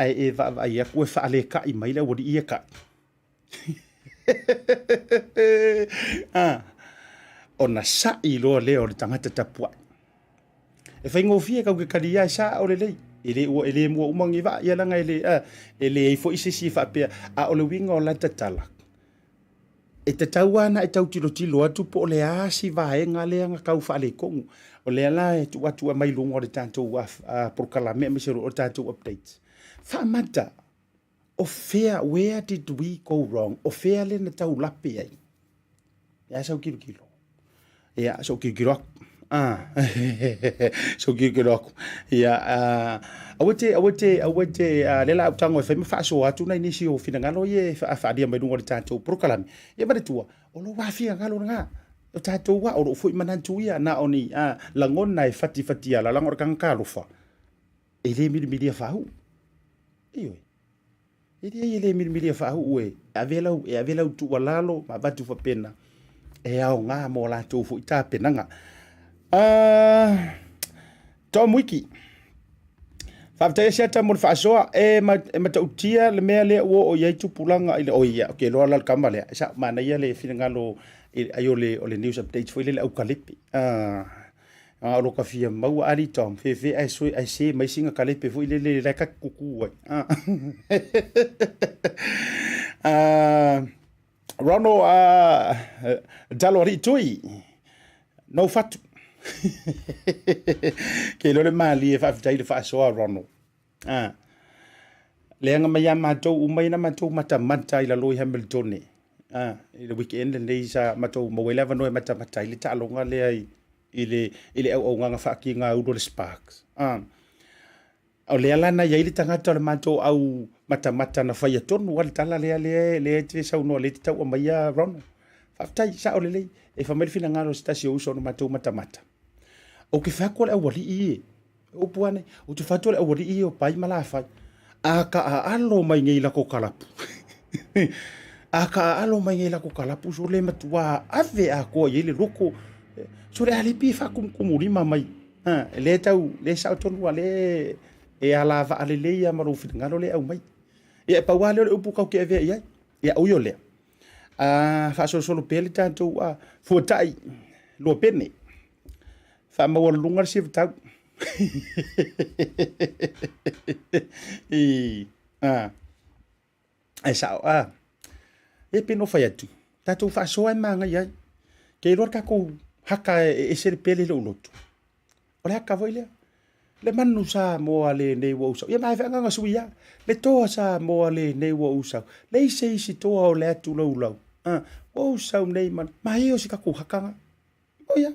ae e vaavaai atu e faalekaʻi mai le aualii ia e taʻi. Ah, ona saʻi loa lea o le tagata tapuaʻi. E faigofie kau ke kali ai sa o lelei. E le ua e le mua uma ni vaa ia leaga e le a e leai foi se isi e faapea a o le uiga o lata tala. E tatau lava ona e tau tilotilo atu po o le a si vaega lea na tau faaletonu. O lea la e tuu atu mai luga o le tatou polokalame aemaise o le tatou update. Faamata O fea, where did we go wrong? O fea le na tau lape ai? Ia sau kilokilo. Ia, sau kilokilo aku. Ah, sau kilokilo aku. Ia, uh, aua te, aua te, aua te, uh, le la au tango e whai ma whaasoa atu nai nisi o finagalo i e whaalia mai lunga o le tātou porokalame. Ia manatua, o lo wā finagalo ngā. O tātou wā, o lo fui manantu ia, nā o ni, uh, langona e whati whati ala, lango o le kanga kalofa. E le milimilia faauu. Ioe. E leai e le milimilia faauu e ave lau, e ave lau tuualalo ma avatu faapena e aoga mo latou foi tapenaga. Tom Wiki, faafetai Asiata mo le faasoa. E, ma, e matautia le mea lea ua oo i ai tupulaga i le oi, ia, okay, loa la le kama lea. E sao, manaia le finagalo ai o le, o le news updates foi lele aukalepe. A o lo ka fia maua ali Tom, fefe ae sue ae se mai singa kalepe foi lele la ka kuku ai. Rono talo alii tui no fatu. Ke iloa le malie faafetai le faasoa Rono. Leaga mai ia matou uma ia na matou matamata i lalo i Hamiltone. I le weekend lenei sa matou maua ai le avanoa e matamata ai le taaloga lea i le i le auaunaga faatigaulu o le Sparks. O lea la na i ai le tagata o le matou au matamata na faia tonu lava le tala lea lea lea e te saunoa lea e te tau aumaia Ronald. Faafetai, sao lelei. E fai mai le finagalo o se tasi o uso o le matou matamata. Ou te fai atu o le aualii e. Upu ane, ou te fai atu o le aualii e o Pai ma Lafai. A ka aalo mai nei lako kalapu. A ka aalo mai nei lako kalapu, so le matua ave atoa i ai le loko. So le alipi e faakumukumulima mai. Ha, le tau, le sao tonu a le e alavaa lelei lava ma lou finagalo lea e aumai. Ia e pau lava lea o le upu tatou te avea i ai. Ia ui o lea, a faasolosolo pea le tatou a fuatai luapene, faamaualuluga le sivatau. I, a, Ae sao, a, e pei ona ou fai atu, tatou faasoa e manaia ai. Ke iloa le tatou haka e ese le pele i lou loto. O le haka foi lea. Le manu Samoa lenei ua ou sau. Ia ma e feagaga sui a. Le toa Samoa lenei ua ou sau. Leai se isi toa o le atu laulau. A, ua ou sau nei ma, ma e o se tatou haka nga. O ia.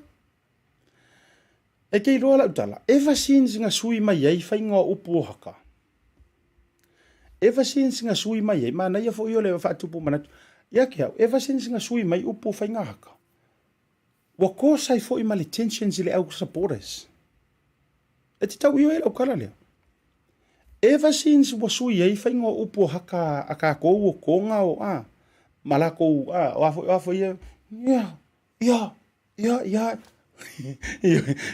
E te iloa lau tala, ever since na sui mai ai faiga o upu o haka, ever since na sui mai ai, manaia foi o le faatupu manatu, ia te au, ever since na sui mai upu o faiga haka, ua cause ai foi ma le tensions i le au supporters. E te tau ioe lau tala lea. Ever since ua sui ai faiga o upu o haka a kākou o Tonga o a, ma lakou, a, o a foi, o a foi ia, ia, Ia, ia, ia.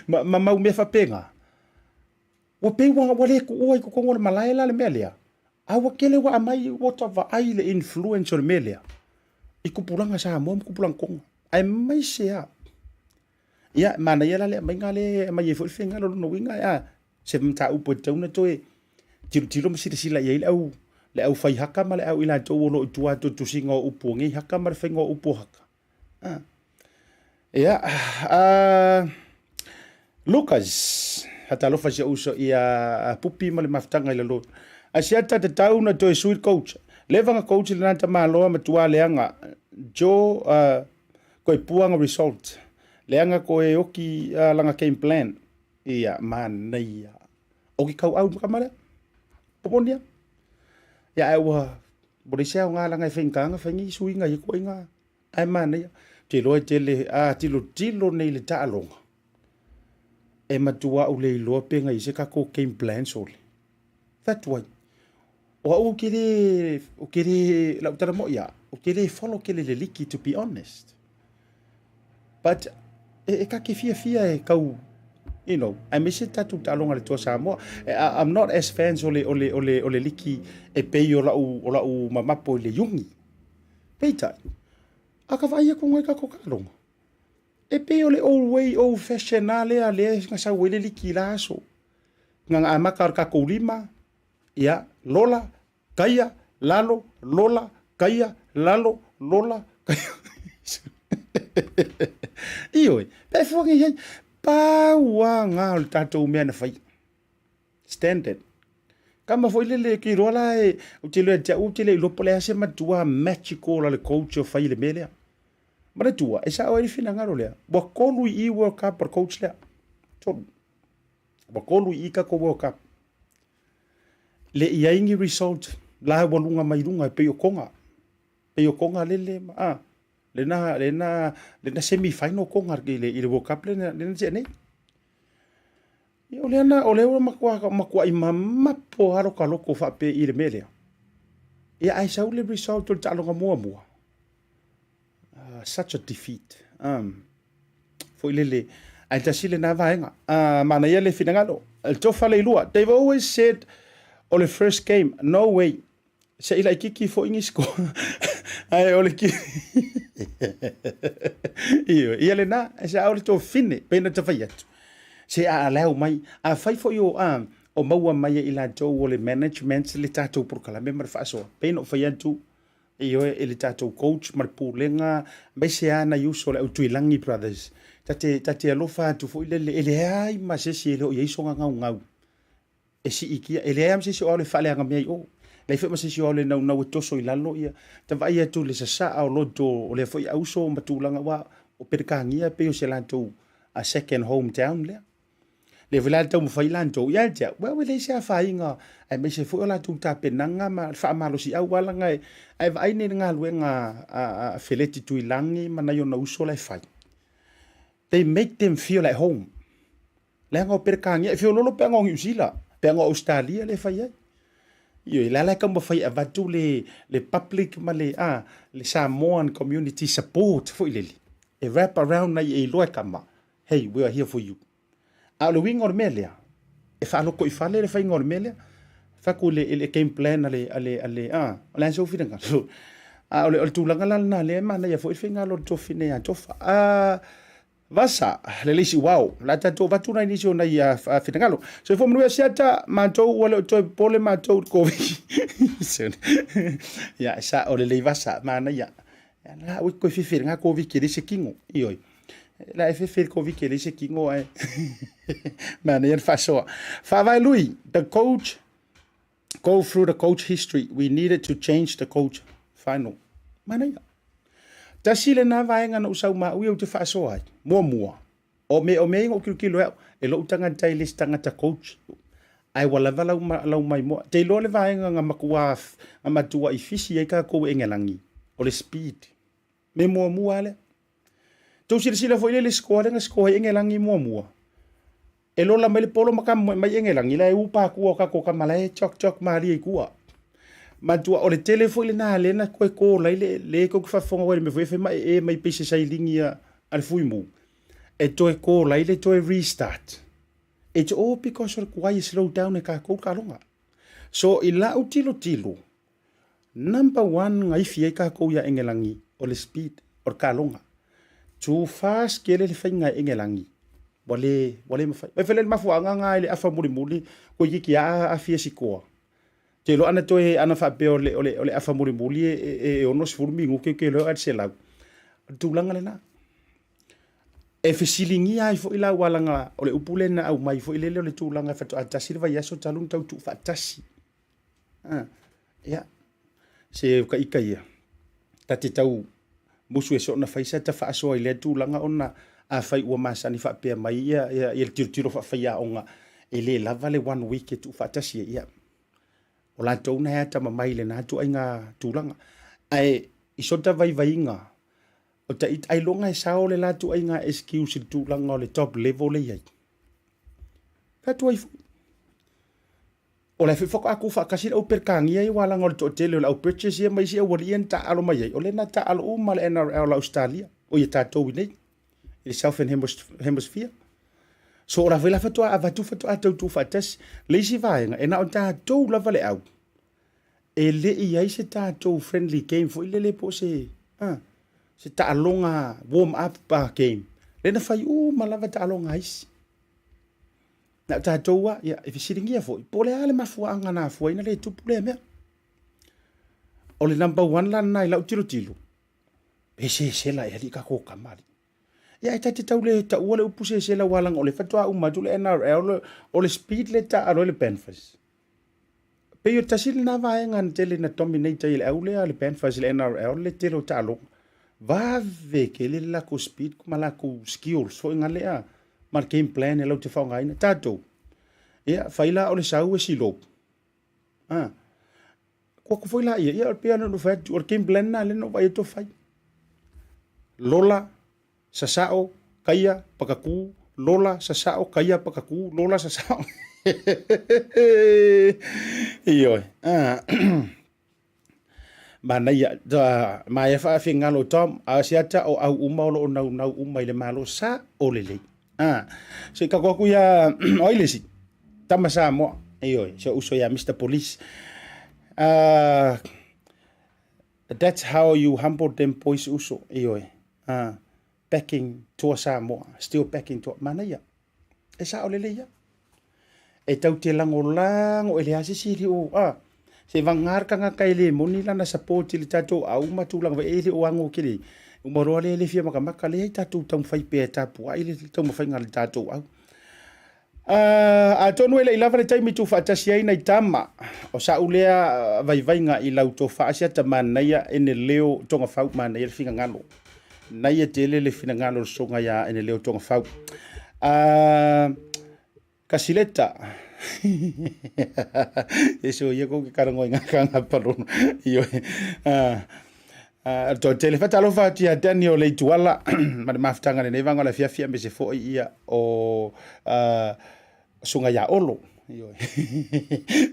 Ma, ma mau mea faapena. Ua pei ua, ua le tuua i totonu o le malae la le mea lea. A ua tele ua aumai ua ta vaai i le influence o le mea lea i tupulaga Samoa ma tupulaga Tonga. Aemaise lava, ia, manaia la le aumaiga lea e aumai ai foi le finagalo o lona uiga, a, se mataupu e tatau ona toe tilotilo ma silasila i ai le au, le au fai haka ma le au i latou o lo o i tua atu i le tusiga o upu o nei haka ma le faiga o upu o haka. Ah. Ia, Lucas, hatalofa si ou uso ia Pupi ma le mafutaga i lalo. Asiata tatau na toe sui le coach. Leva na coach lena tamaloa matua leaga. Joe uh, koe puanga result. Leaga koe oki uh, langa game plan. Ia, manaia. Oki kau au kama lea. Poponia. Ia, ai ua, mo le se ao ngā langa e whainga, whaingi suinga i koe ngā. Ae manaia, te iloa e tele, a tilotilo nei le taaloga, e matua au le iloa pe ngai se kako game plan sole. Fai atu ai, o au ou te le, ou te le, lau tala moi ia, ou te le follow tele le liki to be honest. But, e, e kake fiafia e kau, you know, aemaise tatou taaloga le Toa Samoa. I'm not as fans o le, o le, o le, o le liki e pei o lau, o lau mamapo i le iugi. Peitai, a ka vaai aku ngai kako taaloga, e pei o le old way, old fashion a lea, lea na sau ai le liki i la aso. Na na amata o le kakou lima, ia, lola, kaia, lalo, lola, kaia, lalo, lola, kaia. Ioe, pe fua nei ai, pau a ngā o le tatou mea na fai. Standard. Kama foi lele ke iloa la e, ou te iloa ia te au, ou te le iloa po o le a se matua magical a le coach o fai i le mea lea. Manatua, e sao ai le finagalo lea, ua kolu i i World Cup o le coach lea. Tolu. Ua kolu i i kako World Cup. Le i ai ni result la ua luga mai luga e pei o Tonga. Pei o Tonga lele, a, lena, lena, lena semi final Tonga i le, i le World Cup lena, lena tea nei. Ia, o lea na, o lea ua matua, matuai mamapo lava lo ta loto faapea i le mea lea. Ia, ae sau le result o le taaloga muamua. Such a defeat. Foi lele, ae tasi lena vaega. Manaia le finagalo. Le tofa le ilua. They've always said o le first game, no way. Se i laititi foi ni score. Ae o le ki... Ioe, ia lena, se a o le tofine, pei ona tafai atu. Se a allow mai, a fai foi o, a, o maua mai e i latou o le management le tatou polokalame ma le faasoa. Pei ona ou fai atu, ioe, i le tatou coach ma le pulega, aemaise lava nai uso o le au Tuilagi Brothers. Ta te, ta te alofa atu foi lele, e leai ma se isi e le o i ai sona gaugau. E siitia, e leai lava ma se isi o alu e faaleaga mea i o. Leai foi ma se isi o alu e naunau e toso i lalo ia. Ta vaai atu i le sasaa o loto o lea foi auso ma tulaga aua o Peretania e pei o se latou second home town lea. Lea foi la e taumafai latou ia te au, well, e leai se afaina aemaise foi o latou tapenaga ma le faamalosiau lava leaga e, a e vaai nei i le galuega a Feleti Tuilagi ma nai ona uso la e fai. They make them feel at home. Leaga o Peretania, e feololo pe aga o Niu Sila, pe aga o Ausetalia lea e fai ai. Ioe, la la e taumafai e avatu le, le public ma le, a, le Samoan community support foi lele, e wrap around ai e iloa e tama, hey, we are here for you. A o le uiga o le mea lea, e faalotoifale le faiga o le mea lea. Fai atu i le, i le game plan a le, a le, a le, a, o le a sou finagalo. A o le, o le tulaga la lena lea e manaia foi le faiga o le tofi nei a Tofa. A, Vasa, le leisi uao, la tatou avatu nai nisi o nai finagalo. Soifua manuia siata, matou ua le o toe popole matou i le Koviti. Ia, sa o lelei vasa, manaia. Ia, la ua toe fefe i lena Koviti e leai se tino. Ioe. La e fefe i le Koviti e leai se tino ae manaia le faasoa. Faavae Lui, the coach, go through the coach history. We needed to change the coach. Final. Manaia. Tasi lena vaega na ou sau ma au ia ou te faasoa ai. Muamua, o me o mea ia na ou tilotilo ai au, e lou tagata e le se tagata coach. Ae ua lava lau, lau maimoa. Te iloa le vaega na matua, na matuai fisi ai tatou e Engelangi, o le speed. Mea muamua lava lea. Tou silasila foi lea i le score lea na score ai Engelangi muamua. E lola mai le polo ma kamoe mai Engelangi la e u pakua o kakou kama la e chok chok malie i tua. Matua o le tele foi lena lea na toe call ai le le kou te faafofoga ua i le mea foi e fai ma ee mai pei se sailini a a le Fuimu e toe call ai le toe restart. It's all because o le tuai e slow down e kakou le taaloga. So i lau tilotilo Number one gaifi ai tatou ia Engelangi o le speed o le taaloga. Too fast tele le faiga e Engelangi ua le ua le mafai. Vai fai le mafuaaga na i le afa mulimuli toeitiiti a aafia sikoa. Te iloa ana toe ana faapea o le o le o le afa mulimuli e e e 60 minute ou te iloa e 100. O le tulaga lena. E fesiligia ai foi la aua leaga o le upu lea na aumai foi lele o le tulaga faatoa tasi le vaiaso talu ona tau tuufaatasi. Ah, ia, se o ka ika ia, ta te tau musu e soona fai sa ta faasoa i lea tulaga ona afai ua masani faapea mai ia, ia, ia le tilotilo faafaiaoga e le lava le one week e tuufaatasi ai, ia, o latou na e atamamai i lena ituaiga tulaga. Ae i sota vaivaiga, o ta ita, ailoga e sao le la ituaiga excuse i le tulaga o le top level le i ai. Fai atu ai foi. O la e foi faatoa tu faatasi le au Peretania ia aua leaga o le toatele o le au British ia ma isi aualii ia na taaalo mai ai, o lea na taaalo uma le NRL a Ausetalia, o ia tatou i inei i le Southern Hemisphere. So o la foi la faatoa avatu faatoa tau tuufaatasi. Le isi vaega, e na o tatou lava le au, e le i ai se tatou friendly game foi lele po o se, ah, se taaloga warm up game. Lea na fai uma lava taaloga a isi. Na o tatou a, ia, e fesiligia foi, po o le a le mafuaaga na afua ai na le tupu lea mea. O le number one la lena i lau tilotilo, pe sesela e alii kakou kama alii. Ia e ta te tau le taua le upu sesela aua leaga o le faatoa uma atu le NRL, o le speed le taalo ai le Panthers. Pei o le tasi lena vaega na tele na dominate ai e le au lea le Panthers i le NRL le tele o taaloga. Vave tele le latou speed ma latou skills foi nga lea ma le game plan e latou te faaaogaina. Tatou, ia, fai la o le sau e silou. Ah. Kua atu foi laia, ia, pei lava ona ou fai atu, o le game plan lena lea na ou vaai atu o fai. Lola, sasao, kaia, pakatu, Lola sasao kaia pakaku lola sasao. Ioe. Ah. Manaia, maea faafingalo Tom, a se ata o au uma o loo naunau uma i le Malo sa o lelei. Ah. Se i kako aku ia o ai le isi? Tama Samoa. Ioe, se uso ia Mr. Police. That's how you humble them boys uso. Ioe. Ah. Backing toa Samoa, still backing toa. Manaia. E sao lelei ia. E tau te lagolago e leai se isi e le o a se vagā le tagata e le moni lana support i le tatou auma tulaga foi e le o ago tele. Uma loa lea e le fia makamaka lea tatou taumafai pea e tapuai le taumafaiga a le tatou au. Atonu e le i lava le taimi tuufaatasi ai nai tama o sa'u lea vaivaiga i lau tofa Asiata manaia ene leo Togafau manaia le finagalo naia tele le finagalo o le soga ia ene leo Togafau. Kasileta e so ia ko ke karango i ngā kanga palono. Ioe. Toatele faatalofa atu ia Daniel Leituala ma le mafutaga lenei vaega o le afiafi aemaise foi ia o Susuga ia Olo. Ioe.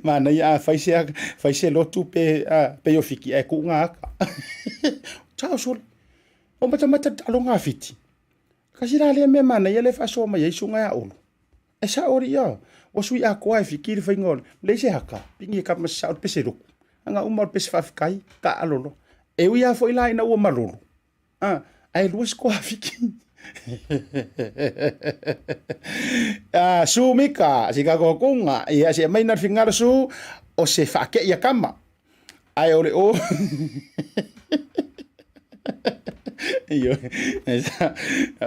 Manaia a fai se fai se lotu pe pe o fiki ae kuu ngā aka. Tao sole. O matamata taaloga a Fiti. Kasi la lea mea manaia le faasoa mai ai Susuga ia Olo. E sao alii a, ua sui atoa e Fiti le faiga o le, leai se haka, pigi e kapa ma se sao le pese loku. Aga uma o le pese faafetai, taalo loa. E ui lava foi la ina ua malolo, a, ae lua sikoa a Fiti. A, Su Mika, si ka kokunga, ia se aumai na le fingalo Su, o se faakei a kama. Ae o le o Ioe, sa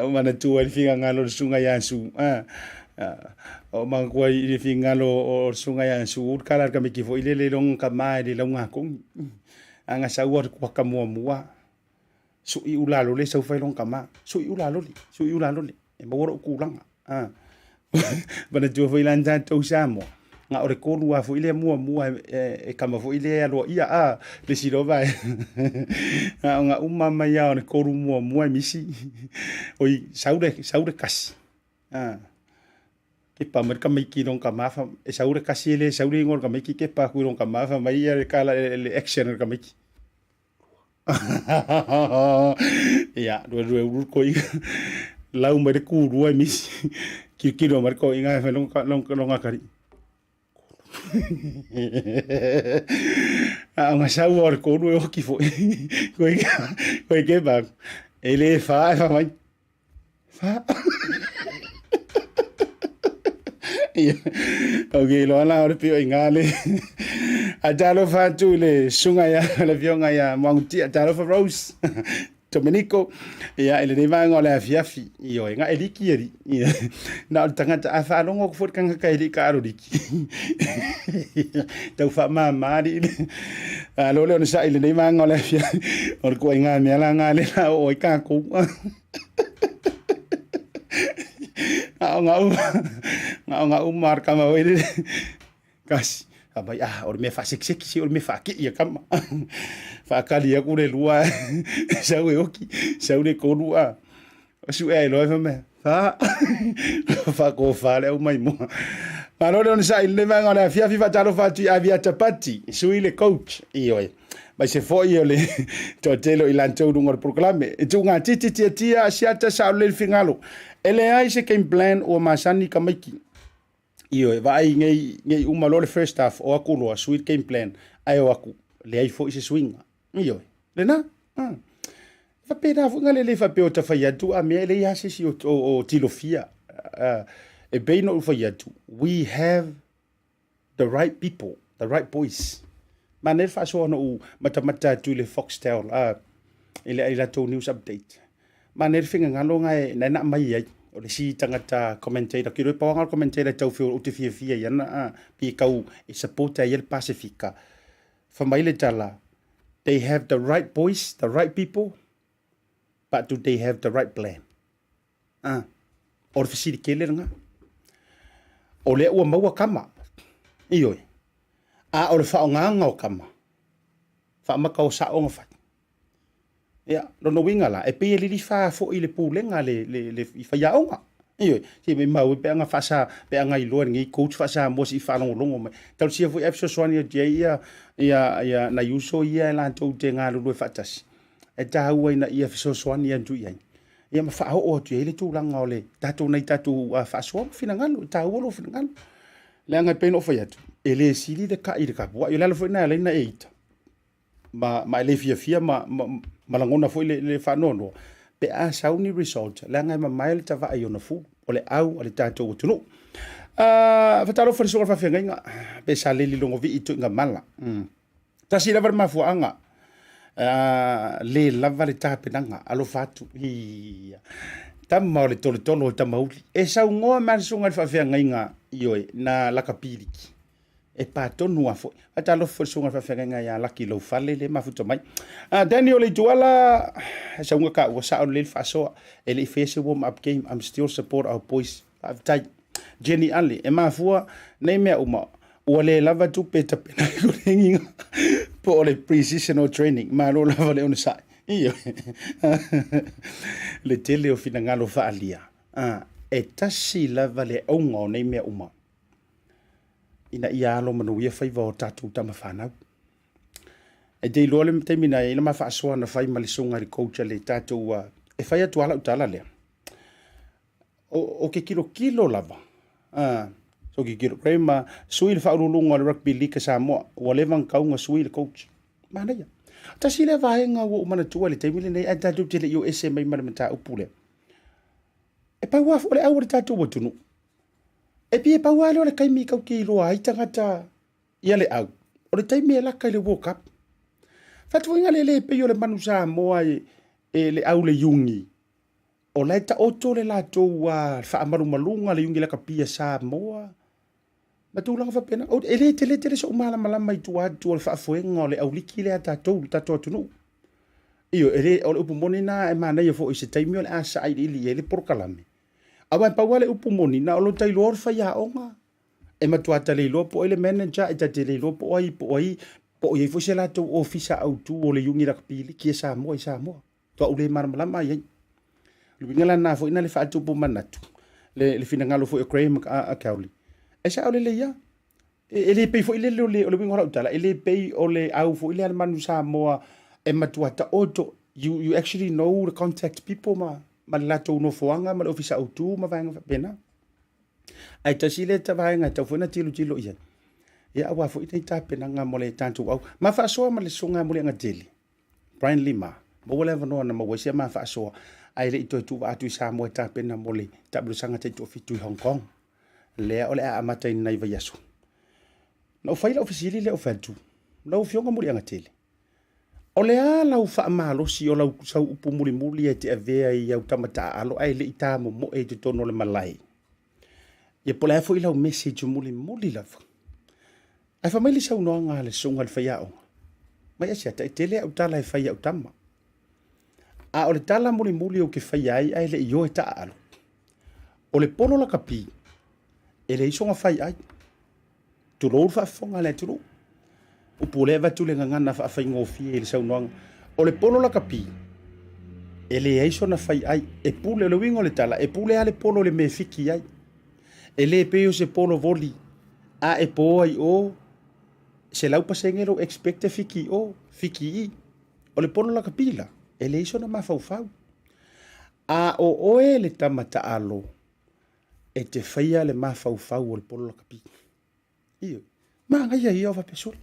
ou manatua i le finagalo o le susuga ia Su. O manatua i le finagalo o le susuga ia Su, le kala le tamaiti foi lele i lona tama i le lauga kogi. A na sau le kuaka muamua, sui ula lole sau fai lona tama, sui ula lole, sui ula lole. E maua lou tulaga. A. Manatua foi la na tatou Samoa, na o le kolu lava foi lea muamua e kama foi lea e aloaia a le isi loa vaega. Na ona uma mai lava o le kolu muamua e misi. Oi, sau le, sau le kasi. A. Kepa mai le tamaiti i lona tama, e sau le kasi e le sau le igoa o le tamaiti, kepa atu i lona tama fai mai le kala le action a le tamaiti. Ia, lue lue ulu le koiga. Lau mai le kulua e misi. Kilokilo mai le koiga e fai lona kali. A o nga sau o le kolu e oki foi. Koe ke ba. E le fa e fa mai. Fa. Ia. Ok, loa la o le pio i ngā le. A talofa atu i le susuga ia, le afioga ia Moagutia, talofa Rose. Domenico, ia i lenei vaega o le afiafi, ioe, nga e liki e li. Ia, na o le tagata, a faalogo atu foi le tagata e le i taalo liki. Tau faamama alii le. Malo le onosai i lenei vaega o le afiafi, o le ituaiga mea la nga lea o le a oo ai tatou. Na o nga uma, na o nga uma a le tama foi lele, kasi, fai mai, ah, o le mea faasekiseki se o le mea faakei a tama. Faatali atu le lua, sau e oki, sau le tolu, ah, sue ai loa fai mai, fa, faatofa le aumaimoa. Malo le onosai i lenei vaega o le afiafi, faatalofa atu i Aviata Pati, sui le coach, ioe. Aemaise foi o le toatele o i latou i luga o le polokalame. E tuugatiti tiatia asiata saolelei le figalo. E leai se game plan ua masani tamaiti. Ioe, vaai nei, nei uma loa le first half, o atu loa, sui le game plan, ae o atu, leai foi se suiga. Ioe, lena. E faapena foi na lelei faapea o ta fai atu, a mea e leai lava se isi o, o, o tilofia. E pei ona ou fai atu, we have the right people, the right boys. Manaia le faasoa na ou matamata atu i le Foxtel, i le i latou news update. Manaia le finagalo na e, na e na mai ai. O le isi tagata commentator, ke iloa e pau lava le commentator e tau ou te fiafia i ana, pe tau e support ai ia le Pasifika. Fai mai le tala, they have the right boys, the right people, but do they have the right plan? A, o le fesili tele lena. O lea ua maua kama. Ioe. A o le faaaogaga o kama, faamata o sao ona fai. Ia, lona uiga la, e pei e lilifa foi i le pulega le, le, le, i faiaoga. Ioe, se maimau e pe a na faasa, pe a na iloa e lenei coach faa-Samoa se i faalogologo mai. Talosia foi ae fesoasoani atu i ai ia, ia, ia nai uso ia e latou te galulue faatasi. E taua ina ia fesoasoani atu i ai. Ia ma faaoo atu i ai le tulaga o le tatou nai tatou faasoa ma finagalo, e taua lou finagalo. Leaga e pei ona ou fai atu, e le sili le kai i le tapuai. O le ala foi lena e ala ai ona e ita ma, ma e le fiafia ma, ma, ma lagona foi le, le faanoanoa pe a sau ni result, leaga e mamae le tavae i ona fulu, o le au a le tatou atunuu. Faatalofa i le susuga i le faafeagaiga, pe sa leli logovii tuiga mala. Tasi lava le mafuaaga, le lava le tapenaga, alofa atu. Ia. Tama o le toletolo o Tamauli. E saunoa mai le susuga i le faafeagaiga, ioe, na lakapi liki. E pa tonu lava foi. Faatalofa foi i le susuga i le faafeagaiga ia Laki Laufale lea e mafuta mai. Daniel Leituala, sauga taua, sao lelei le faasoa. E le i faia se warm up game, I'm still support our boys. Faafetai. Jenny Ale, e mafua nei mea uma, ua le lava tupe e tapena ai koleniga po o le pre-seasonal training. Malo lava le onosai. Ioe. Le tele o finagalo faaalia. E tasi lava le auga o nei mea uma, ina ia alo manuia faiva o tatou tama fanau. E te iloa le taimi na i ai le ma faasoa na fai ma le susuga i le coach a le tatou, e fai atu lava lau tala lea. O, o ke kilokilo lava. So ke kilo. Graham, sui le faauluuluga o le Rugby League a Samoa. Ua leva ona tau na sui le coach. Manaia. Tasi lea vaega ua ou manatua i le taimi lenei, ae tatou te le i o ese mai ma le mataupu lea. E pau lava o le au o le tatou atunuu. E pei e pau lava lea o le taimi tatou te iloa ai tagata ia le au. O le taimi e laka i le World Cup. Faatuina le le pei o le manu Samoa e, e le au le iugi. O la e taoto le latou faamalumaluga le iugi lakapi a Samoa ma tulaga faapena. E le tele tele so'u malamalama i tua atu o le faafoega o le auliki lea a tatou, le tatou atunuu. Ioe, e le, o le upu moni lena e manaia foi i se taimi o le a sailiili i ai le polokalame. Aua e pau lava le upu moni, na o lota iloa o le faiaoga, e matua ta le iloa po o ai le manager, e ta te le iloa po o ai, po o ai, po o i ai foi se latou ofisa autu o le iugi lakapi liki a Samoa i Samoa. Toa le malamalama ai ai. O le uiga la lena foi na le faatupu manatu, le, le finagalo foi o Graham a, a Cowley. E sao lelei lava. E, e le pei foi lele o le, o le uiga o lau tala, e le pei o le au foi lea a le manu Samoa e matua taoto. You, you actually know the contact people ma, ma le latou nofoaga ma le ofisa autu ma vaega faapena. Ae tasi lea vaega e tatau foi ona tilotilo i ai. Ia aua foi nei tapenaga mo le tatou au. Ma faasoa ma le susuga ia Muliagatele. Brian Lima, maua le avanoa na maua ai si a ma faasoa, ae le i toe tuuvaa atu i Samoa e tapena mo le taamilosaga taitoafitu i Hong Kong, lea o le a amata i lenei vaiaso. Na ou fai lau fesili lea ou fai atu, Lau Afioga Muliagatele, o le a lau faamalosi o lau sau upu mulimuli e te avea i au tama taaalo ae le i tamomoe i totonu o le malae? Ia po o le a foi lau message mulimuli lava? Ae fai mai le saunoaga a le susuga i le faiaoga, Mai Asiata, e tele au tala e fai i au tama. A o le tala mulimuli ou te faia ai ae le i o e taaalo, o le polo lakapi, e leai sona fai ai. Tulou le faafofoga a le atunuu. Upu o lea e avatu le gagana faafaigofie i le saunoaga. O le polo lakapi, e leai sona fai ai. E pule, o le uiga o le tala, e pule lava le polo i le mea e fiki ai. E le pei o se polo voli a e po ai o 100% lou expect e fiki i o, fiki i i. O le polo lakapi la, e leai sona mafaufau. A o oe le tama taalo, e te faia le mafaufau o le polo lakapi. Ioe. Manaia ia o faapea sole.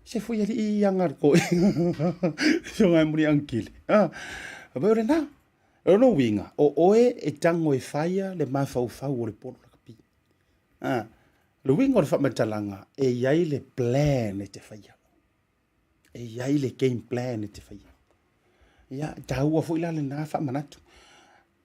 Se foi alii i aga le koe. Fioga e muli angkile. Ah, o lena. O lona uiga, o oe e tago e faia le mafaufau o le polo lakapi. Ah, le uiga o le faamatalaga, e i ai le plan e te faia. E i ai le game plan e te faia. Ia, e taua foi la lena faamanatu.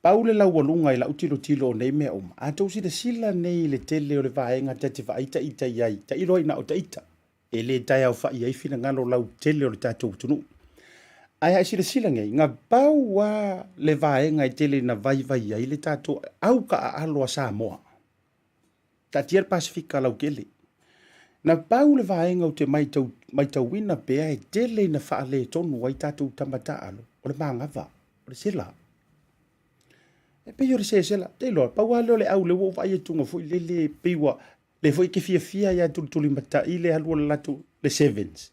Pau le laualuga i lau tilotilo o nei mea uma, a tou silasila nei i le tele o le vaega ta te vaai taita i ai, tailo ai na o taita, e le taeaofai ai finagalo lautele o le tatou atunuu. Ae a e silasila nei, na pau lava le vaega e tele ina vaivai ai le tatou au taaalo a Samoa. Taatia le Pasefika lautele. Na pau le vaega ou te matau, matauina pea e tele ina faaletonu ai tatou tama taaalo, o le manava, o le sela. E pei o le sesela, te iloa, pau lava lea o le au lea ua ou vaai atu foi lele, pei ua, lea foi e te fiafia ia tulitulimatai le alu o le latou, le sevens.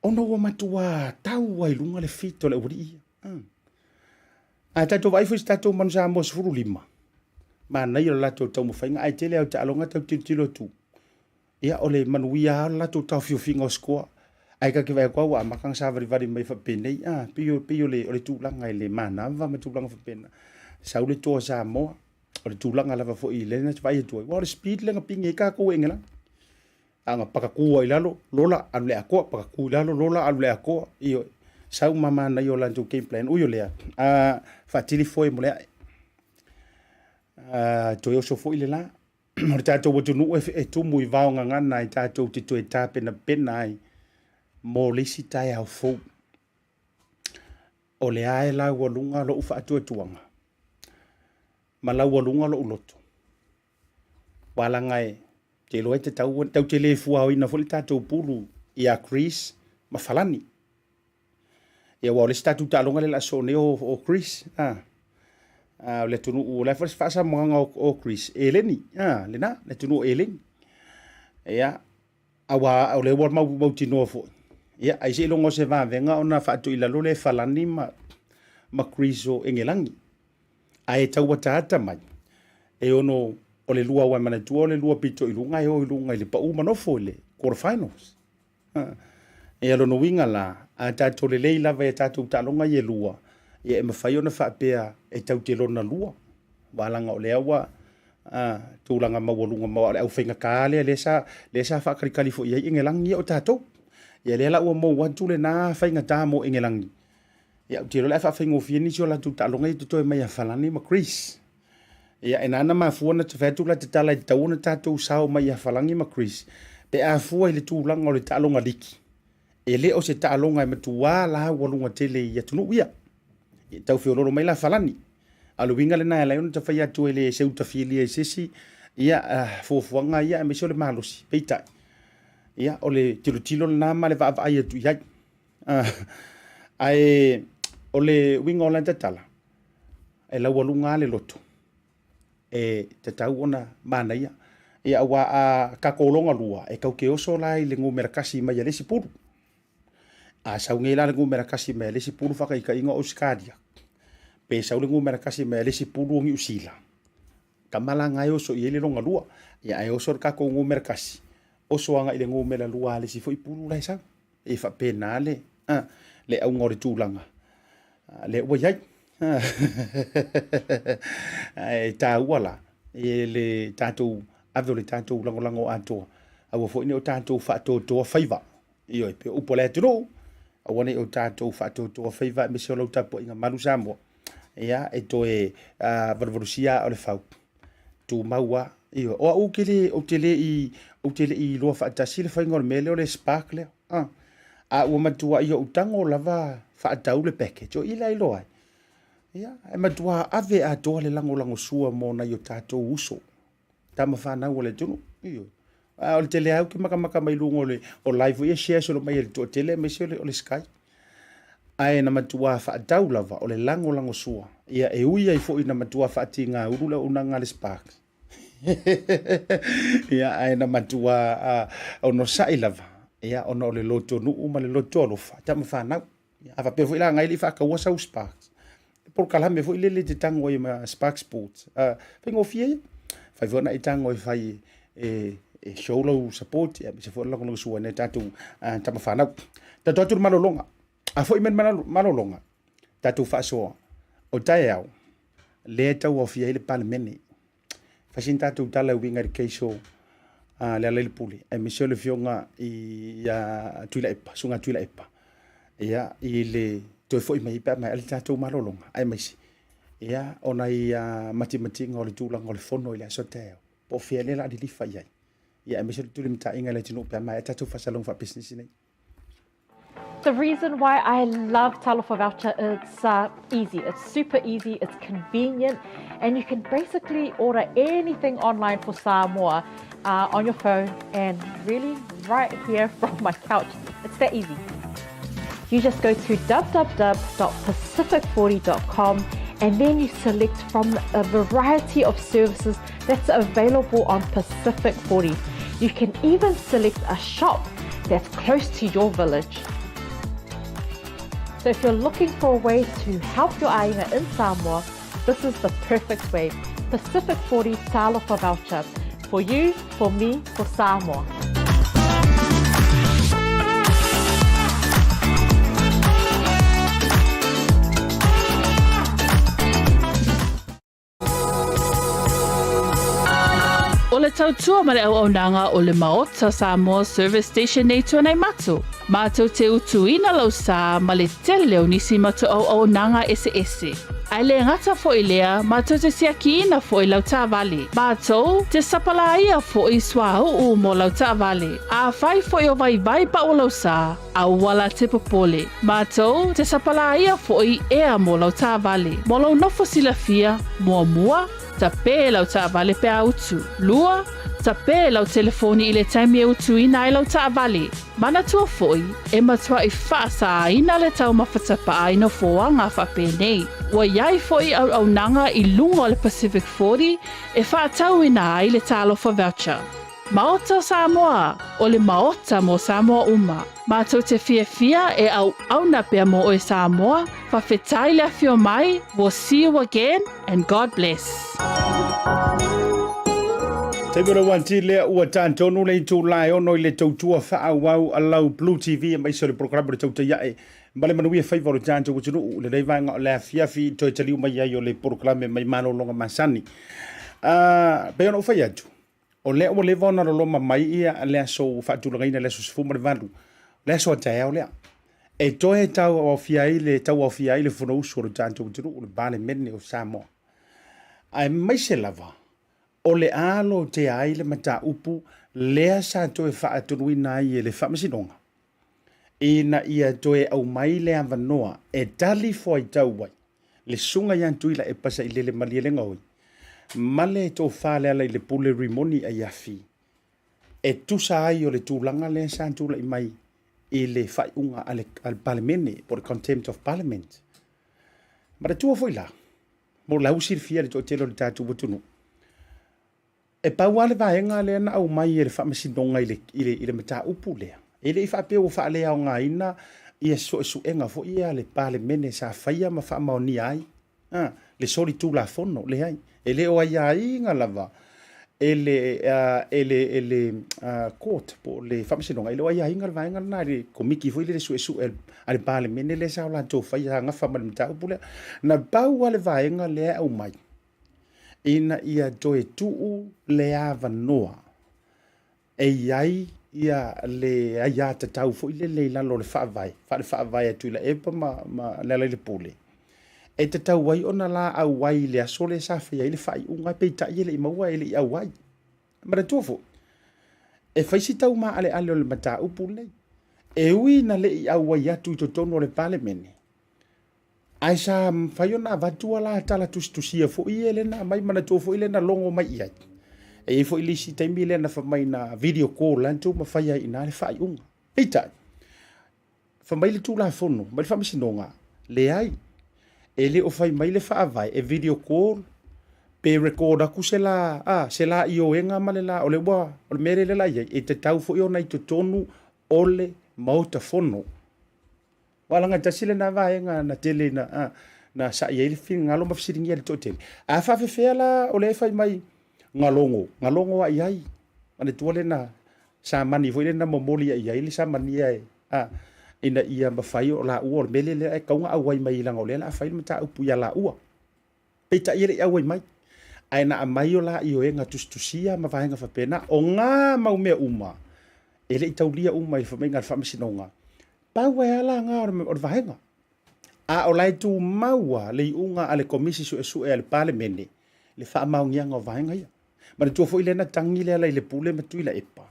Ona ua matua tau lava i luga le fit o le aualii ia. A tatou vaai foi i se tatou Manu Samoa 15, manaia o le latou taumafaiga, ae tele lava o taaloga tau tilotilo atu, ia o le manuia lava o le latou taofiofiga o score. Ae ta te vaai atu lava ua amata ona savalivali mai faapenei, a, pei o, pei o le, o le tulaga i le manava ma tulaga faapena. Sau le toa Samoa, o le tulaga lava foi lea na te vaai atu ai, aua o le speed lea na pigi ai tatou e Engelana. A na pakatu ai i lalo, lola, alu le atoa, pakatu i lalo, lola, alu le atoa. Ioe, sau ma manaia o latou game plan. Ui o lea, a, faatili foe mo le ae. A, toe oso foi le la. O le tatou atunuu e tumu i vao gagana e tatou te toe tapenapena ai mo le isi taeao fou. O le a e laualuga lou faatuatuaga ma laualuga lou loto. Aua leaga e te iloa e tatau, tatou te le fuaoina foi le tatou pulu ia Greece ma Falani. Ia aua o le isi tatou taaloga lea o le a sosoo nei o, o Greece. A, a, o le atunuu, o le a foi le faasamoaga o, o Greece, Eleni. A, lena, le atunuu o Eleni. Ia, aua o lea ua mau, mautinoa foi. Ia, ai seiloga o se vavega ona faatuilalo lea e Falani ma, ma Greece o Engelagi. Ae tau ataata mai, e ono, o le lua, aua e manatua o le lua pito i luga e o i luga i le pau ma nofo i le quarter finals. Ia lona uiga la, a tatou lelei lava i a tatou taaloga ia e lua, ia e mafai ona faapea e tau te lona lua. Aua leaga o lea ua a, tulaga maualuga ma o le aufaigata lea lea sa, lea sa faatalikali foi i ai Engelagi ia o tatou. Ia lea la ua mou atu lena faigata mo Engelagi. Ia ou te iloa o le a faafaigofie nisi o latou taaloga ia totoe mai ia Falani ma Greece. Ia e nana mafua na fai atu la te tala e tatau ona tatou sao mai ia Falani ma Greece pe a fua i le tulaga o le taaloga liki. E le o se taaloga e matuā laualuga tele i atunuu ia. E tau feololo mai la Falani. A o le uiga lena e ala ai ona fai atu e le seu tafilia i se isi ia fuafuaga ia aemaise o le malosi. Peitai, ia o le tilotilo lena ma le vaavaai atu i ai. Ae o le uiga o lana tala, e laualuga lava le loto e tatau ona manaia. Ia aua a tatou loga lua, e tau te oso la i le numera tasi mai a le isi pulu. A sau nei la le numera tasi mai a le isi pulu faataitaiga o Ausetalia, pe sau le numera tasi mai a le isi pulu o Niu Sila, tama la na e oso i ai le loga lua. Ia ae oso le tatou numera tasi, oso agai i le numera lua a le isi foi pulu la e sau. E faapena le, a, le auga o le tulaga lea ua i ai. Ae taua la i le tatou ave o le tatou lagolago atoa, aua foi ne i o tatou faatoatoa faiva. Ioe, pei o upu a le atunuu, aua ne i o tatou faatoatoa faiva aemaise o lau tapuaiga malu Samoa. Ia, e toe valuvalusia aa o le fau, tumau lava. Ioe, o au ou te le, ou te le i, ou te le i iloa faatasi le faiga o le mea lea o le spark lea. A, a ua matuai ou tago lava faatau le package, o i la iloa ai. Ia, e matua ave atoa le lagolagosua mo nai o tatou uso, tama fanau a le atunuu. Ioe. A o le tele lava ou te matamata mai luga o le o live foi ia share solo mai e le toatele aemaise o le, o le Sky. Ae na matua faatau lava o le lagolagosua. Ia e ui ai foi na matua faatigaulu le auaunaga a le Sparks. Ia ae na matua onosai lava ia ona o le lotonuu ma le loto alofa tama fanau. A faapea foi la ngai le i faataua sau Sparks. E polokalame foi lele te tango ai ma Sparks Sports. Faigofie ia. Fai foi na i tango e fai e, e show lau support ia aemaise foi o le lagolagosua i nai tatou tama fanau. Tatou atu le malologa. A foi mai le malologa, tatou faasoa, o taeao, lea e tauaofia ai le Palemene. Fai sina tatou tala e uiga i le case o Lealailepule, aemaise o le afioga ia Tuilaepa, Susuga Tuilaepa, ia, i le toe foi mai pe a maea le tatou malologa, aemaise, ia, o nai matimatiga o le tulaga o le fono i le aso taeao, po o fea lea o le a lilifa i ai, ia, aemaise o le tulimataiga i le atunuu pe a maea tatou faasalalauga faapisinisi nei. The reason why I love Talofa Voucher, it's easy. It's super easy, it's convenient, and you can basically order anything online for Samoa on your phone and really right here from my couch. It's that easy. You just go to www.pacific40.com And then you select from a variety of services that's available on Pacific 40. You can even select a shop that's close to your village. So if you're looking for a way to help your aiga in Samoa, this is the perfect way. Pacific 40 Talofa Voucher. For you, for me, for Samoa. O le tautua ma le auaunaga o le Maota Samoa Service Station nei Tuanaimato, mātou te utuina lau sā ma le tele o nisi matou auaunaga eseese. Ae le gata foi lea, mātou te siakiina foi lau taavale. Mātou te sapalāia foi suauu mo lau taavale. Afai foi o vaivai pau lau sā, aua la te popole. Mātou te sapalāia foi ea mo lau taavale. Mo lou nofo silafia, muamua, tapē lau taavale pe a utu. Lua, tapē lau telefoni i le taimi e utuina ai lau taavale. Manatua foi, e matuaʻi faasāina le taumafa tapaa i nofoaga faapenei. Ua i ai foi auaunaga i luga o le Pacific 40 e faatauina ai le Talofa Voucher. Maota o Samoa, o le Maota mo Samoa uma. Matou te fiafia e auauna pea mo oe Samoa, fafetai le afio mai, we'll see you again and God bless. Taimi o le uati lea ua tantonu le itula e ono i le tautua faaauau a lau Blue TV aemaise o le polokalame o le Tautai Ae ma le Manuia Faiva o le tatou atunuu i lenei vaega o le afiafi toe taliu mai ai o le polokalame mai malologa masani. Uh, pei ona ou fai atu, o lea ua leva ona loloma mai ia le aso ua faatulagaina le aso 18, le aso a taeao lea. E toe tau aofia ai le tau aofia ai le Fonousu o le tatou atunuu, le Palemene o Samoa. Aemaise lava o le a lotea ai le mataupu lea sa toe faatonuina ai e le Faamasinoga ina ia toe aumai le avanoa e tali fuaitau ai le Susuga ia Tuilaepa Sailele Malielegaoi ma le Tofa Lealailepule Rimoni Aiafi e tusa ai o le tulaga lea sa tulai mai i le faaiuga a le Palemene po o le Contempt of Parliament. Manatua foi la, mo lau silafia i le toatele o le tatou atunuu, e pau lava le vaega lea na aumai e le Faamasinoga i le, i le, i le mataupu lea, e le i faapea ua faaleaogaina ia suesuega foi ia a le Palemene sa faia ma faamaonia ai a, le solitulafono, leai, e le o aiaiga lava e le, e le, e le court po o le Faamasinoga, e le o aiaiga le vaega lena i le komiti foi lele suesue a le Palemene lea sa o latou faia, sa gafa ma le mataupu lea. Na pau lava le vaega lea e aumai, ina ia toe tuu le avanoa e i ai ia le aiatatau foi lele i lalo o le faavae, faale-faavae a Tuilaepa ma, ma Lealailepule, e tatau ai ona la auai i le aso lea sa faia ai le faaiuga, peitai e le i maua, e le i auai. Manatua foi, e fai si taumaaleale o le mataupu lenei, e ui ina le i auai atu i totonu o le Palemene, Ae sa mafai ona avatu a la tala tusitusia foi ia lea na aumai, manatua foi lea na logo mai i ai. E i ai foi le isi taimi lea na fai mai na video call atu ma fai ai i ina le faaiuga. Peitai, fai mai le Tulafono mai le Faamasinoga, leai, e le o fai mai le Faavae e video call pe record atu se la, a, se la ioega ma le la, o le ua, o le mea lea la i ai, e tatau foi ona i totonu o le Maota Fono. Aua leaga tasi lena vaega na tele ina a, na sa'i ai le finagalo ma fesiligia le toatele. A faafefea la o lea e fai mai galogo, galogo a i ai. Manatua le na samani foi lea na momoli ai i ai le samania e a, ina ia mafai o laua o le mea lea lea e tatau ona auai mai leaga o lea o le a fai le mataupu ia laua. Peitai e le i auai mai. Ae na aumai o la ioega tusitusia ma vaega faapena. O ngā mau mea uma, e le i taulia uma i le fai maiga a le Faamasinoga. Pau ai lava la ngā o le vaega. A o la e tumau lava le iuga a le Komisi Suesue a le Palemene le faamaoniaga o vaega ia. Manatua foi lea na tagi Lealailepule ma Tuilaepa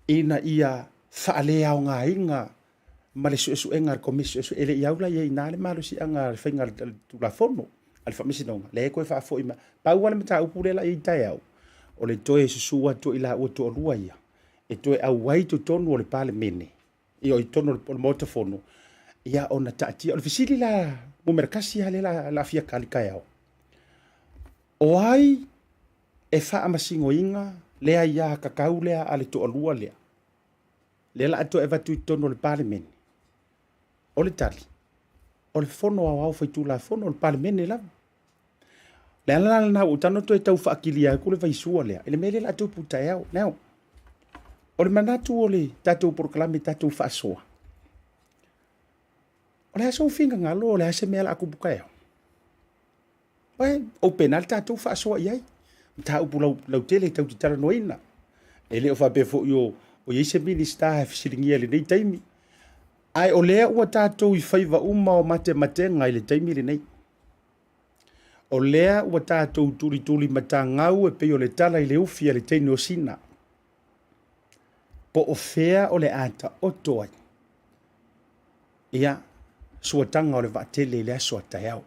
ina ia faaleaogaina ma le suesuega a le Komisi Suesue, e le i au la i ai i ina le malosiaga a le faiga a le Tulafono a le Faamasinoga, lea e toe faafoi mai. Pau lava le mataupu lea la i ai taeao, o le toe susu atu i laua toalua ia, e toe auai i totonu o le Palemene, i totonu o le Maota Fono, Ia ona taatia. O le fesili la numera kasi lava lea la, la fia kali taeao. O ai e faamasinoina le aiatatau lea a le toalua lea? Lea la a toe avatu i totonu o le Palemene. O le tali, o le Fono Aoao Faitulafono, o le Palemene lava. O le ala la lena ua ou tago toe tau faakilia atu le vaisua lea i le mea lea o le a tupu taeao. Now, o le manatu o le tatou polokalame tatou faasoa, o le a sou finagalo, o le a se mea o le a tupu taeao? Ué, open lava le tatou faasoa i ai. Mataupu lautele tatou te talanoaina. E le o faapea foi o i ai se Minisita e fesiligia i lenei taimi. Ae o lea ua tatou i faiva uma o matematega i le taimi lenei. O lea ua tatou tulituli matagau e pei o le tala i le ufi a le teine o Sina. Po o fea o le a taoto ai ia suataga o le vaatele i le aso a taeao.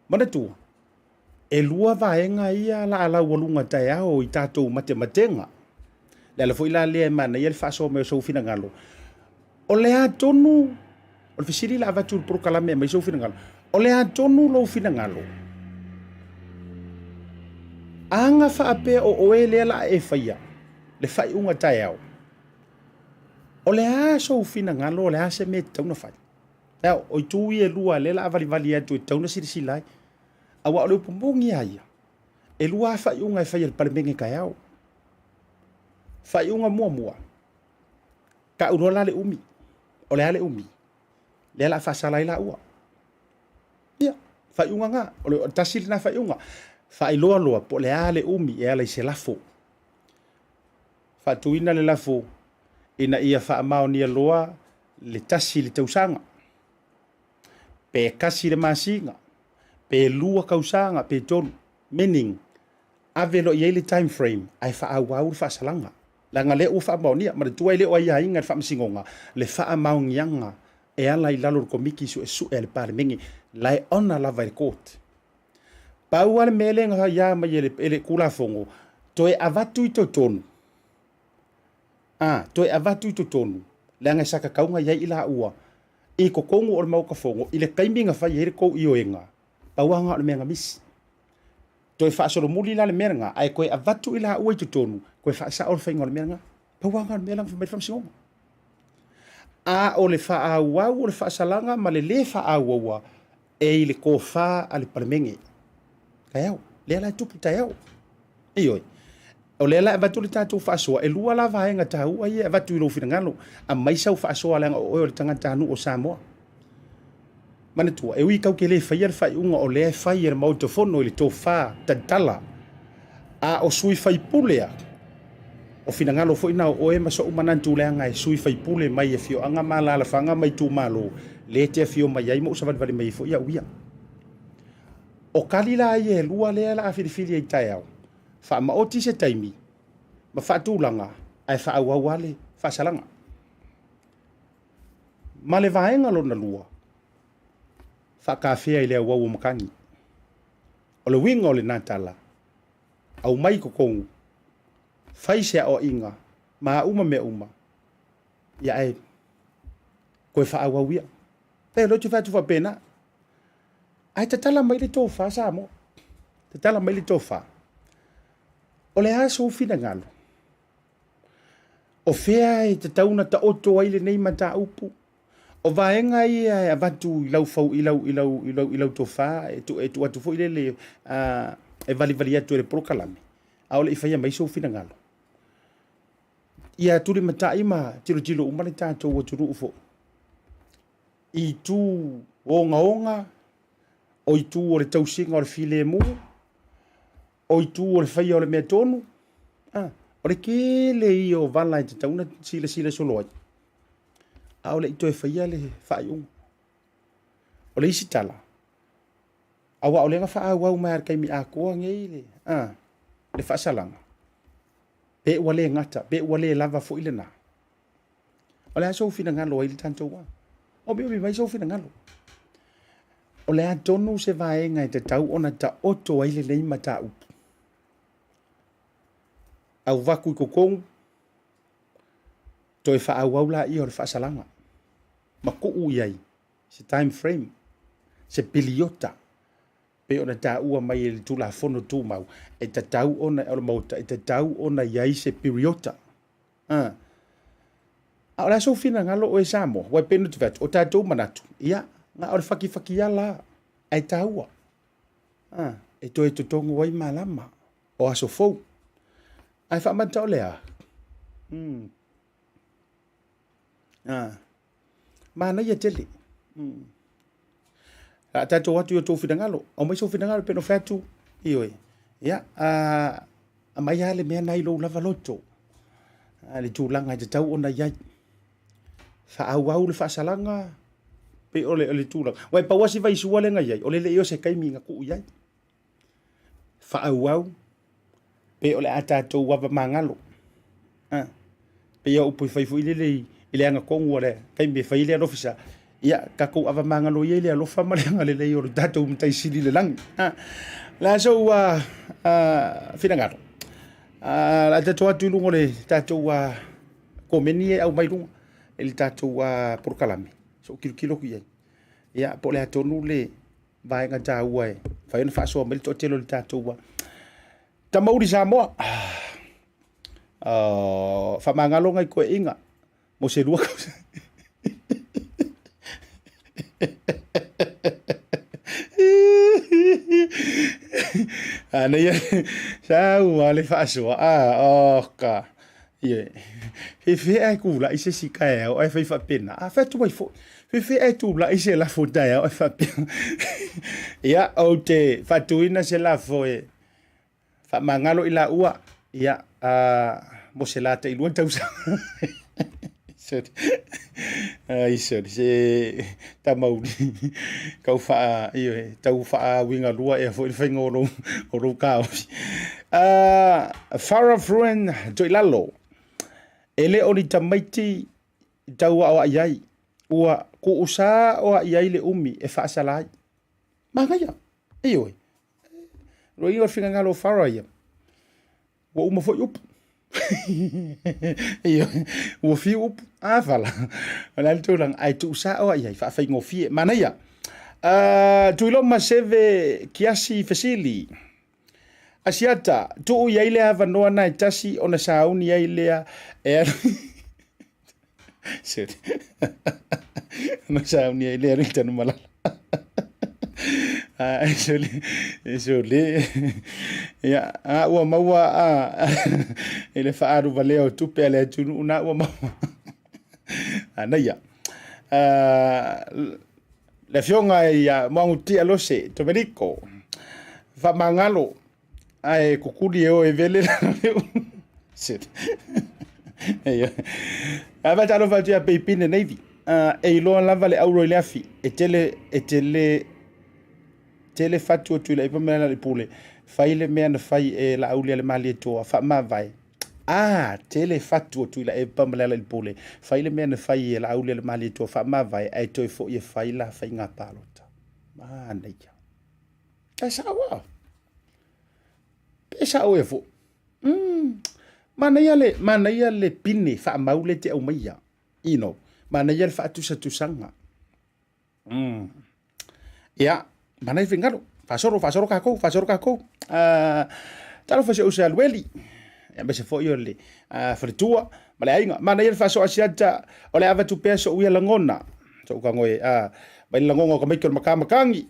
Manatua, e lua vaega ia la laualuga taeao i tatou matematega. Le ala foi la lea e manaia le faasoa mai o sou finagalo. O le a tonu, o le fesili la avatu i le polokalame e aumai sou finagalo, o le a tonu lou finagalo? Aga faapea o oe lea la e faia le faaiuga taeao, o le a sou finagalo, o le a se mea e tatau ona fai? Now, o itu ia e lua lea la a valivali atu e tatau ona silasila ai. Aua o le upu moni lava ia, e lua lava faaiuga e fai e le Palemene taeao. Faaiuga muamua, tau loa la le umi. O le a le umi? Lea la a faasala ai laua. Ia, faaiuga na, o le tasi lena faaiuga. Faailoa loa po o le a le umi e ala i se lafo. Faatuina le lafo ina ia faamaonia loa le tasi i le tausaga, pe kasi le masina, pe lua kausaga, pe tolu. Meaning, ave loa i ai le time frame ae faaauau le faasalaga. Leaga lea ua faamaonia. Manatua e le o aiaiga e le Faamasinoga le faamaoniaga e ala i lalo o le Komiti Suesue a le Palemene, la e honour lava e le Court. Pau lava le mea lea na aia mai e le Tulafono, toe avatu i totonu A, toe avatu i totonu, leaga e sa tatau ona i ai i laua i totonu o le Maota Fono i le taimi na fai ai le tou ioega, pau lava lena o le mea na misi. Toe faasolomuli la le mea lena, ae toe avatu i laua i totonu, toe faasao le faiga o le mea lena. Pau lava lena o le mea la na fai mai le Faamasinoga. A o le faaauau o le faasalaga ma le lē faaauaua, e i le tofa a le Palemene. Taeao, lea la e tupu taeao. Ioe. O lea la e avatu le tatou faasoa, e lua la vaega taua ia e avatu i lou finagalo, aumai sau faasoa leaga o oe o le tagatanuu o Samoa. Manatua, e ui tau te le faia le faaiuga o lea e fai e le Maota Fono i le tofa tatala, a o sui faipule a, o finagalo foi na o oe ma so'u manatu leaga e sui faipule mai afioaga ma alaalafaga ma itumalo lea e te afio mai ai ma ou savalivali mai ai foi au ia. O kali la ia e lua lea la a filifili ai taeao, faamaoti se taimi ma faatulaga ae faaauau lava le faasalaga. Ma le vaega lona lua, faatafea i le auau o matagi. O le uiga o lena tala, aumai i totonu, fai se aoaiga ma a uma mea uma, ia ae toe faaauau ia. E, o lea ou te fai atu faapena. Ae tatala mai le tofa Samoa. Tatala mai le tofa. O le a sou finagalo? O fea e tatau ona taoto ai lenei mataupu? O vaega ia e avatu i lau fau i lau i lau i lau i lau tofa e tu e tuu atu foi lele e valivali atu e le polokalame a o le i faia mai sou finagalo. Ia tulimatai ma tilotilo uma le tatou atunuu foi i itu ogaoga, o itu o le tausiga o le filemu, o itu o le faia o le mea tonu, a, o le tele ia o vala e tatau ona silasila solo ai, a o le i toe faia le faaiuga. O le isi tala, aua o lea na faaauau mai lava i le taimi atoa nei le, a, le faasalaga, pe ua le gata, pe ua le lava foi lena. O le a sou finagalo ai le tatou a? Omiomi mai sou finagalo. O le a tonu se vaega e tatau ona taoto ai lenei mataupu? Auvatu i totonu, toe faaauau laia o le faasalaga ma tuu i ai. Se time frame, se piliota, pei ona taua mai e le Tulafono Tumau, e tatau ona, o le Maota, e tatau ona i ai se piriota. A. A o le a sou finagalo oe Samoa? Ua e pei ona ou fai atu, o tatou manatu, ia, na o le fakifaki ala lava, ae taua. A, e toe totogo ai malama o aso fou. Ae faamata o le a? Mm. A. Manaia tele. Mm. A tatou atu i o tou finagalo, aumai sou finagalo pe no fai atu, ioe. Ia, a, aumai lava le mea na i lou lava loto. A, le tulaga e tatau ona i ai. Faaauau le faasalaga, pe o le, o le tulaga. Ua e pau lava si vaisua lea na i ai, o le le i o se taimi na tuu i ai. Faaauau, pe o le a tatou ava magalo. A, pei o upu e fai foi lele i, i le agatonu a le taimi e fai ai le alofisa, ia, tatou ava magalo ia i le alofa ma le agalelei o le tatou Matai Sili i le lagi. A, o le a sou a, a, finagalo? A, o le a tatou atu i luga o le tatou a, komeni e aumai luga i le tatou a, polokalame, se i ou tilotilo atu i ai. Ia, po o le a tonu le vaega taua e mafai ona faasoa mai le toatele o le tatou a, Tamauli Samoa. Oh, faamagalo ngai koeaiga mo se lua tausaga. Anaia sau a le faasoa. Ah, oh ka. Ie. Fefe ae tulai se isi taeao ae fai faapena. A fai atu ai foi. Fefe ae tulai se lafo taeao ae faapea. Ia, ou te faatuina se lafo e Faamagalo i laua, ia, a, mo se la tailua tausaga. Sorry. Ai, sorry, se tamauli. Tau wha, ioe, tau whaauinga lua ea foi le whainga o lou, o lou kāofi. Farah Fruin Toilalo, e le o ni tamaiti i tau aoai ai, ua kuusā oa i ai le umi e whaasala ai. Manaia, ioe. Roi o le finagalo o Farah ia. Ua uma foi upu. Ia, ua fiu upu. A fala. O le a le tulaga, ae tuusao ai ai, faafaigofie. Manaia. Tuiloma Seve Kiasi Fesili. Asiata, tuu i ai le avanoa na e tasi ona sauni ai lea e alu. Sorry. Ona sauni ai lea le Tanumalala. Ah, sorry. Sorry. Ia, a ua maua a i le faaalu valea o tupe a le atunuu na ua maua. Anaia. Le afioga ia Moagutia Lose Tomeriko. Faamagalo Ae kukuli e o e vele lana leo. Shit. Ia. A faatalofa atu ia Peipine Navy. E iloa lava le auro i le afi. E tele, e tele, tele fatu o Tuilaepa ma Lealailepule. Fai le mea na fai e Laaulialemalietoa, faamavae. A, tele fatu o Tuilaepa ma Lealailepule. Fai le mea na fai e Laaulialemalietoa, faamavae, ae toe foi e fai la faiga palota. Manaia. Ae sao lava. Pe sao ea foi. Mm. Manaia le, manaia le pine faamau le te aumaia. You know, manaia le faatusatusaga. Mm. Ia, manaia finagalo. Faasolo, faasolo kākou, faasolo kākou. Talofa i si ou uso ia Lueli. Aemaise foi o le faletua ma le aiga. Manaia le faasoa siata o le avatu pea so'u ia lagona. So'u tago e, mai le lagoga o tamaiti o le matamatagi.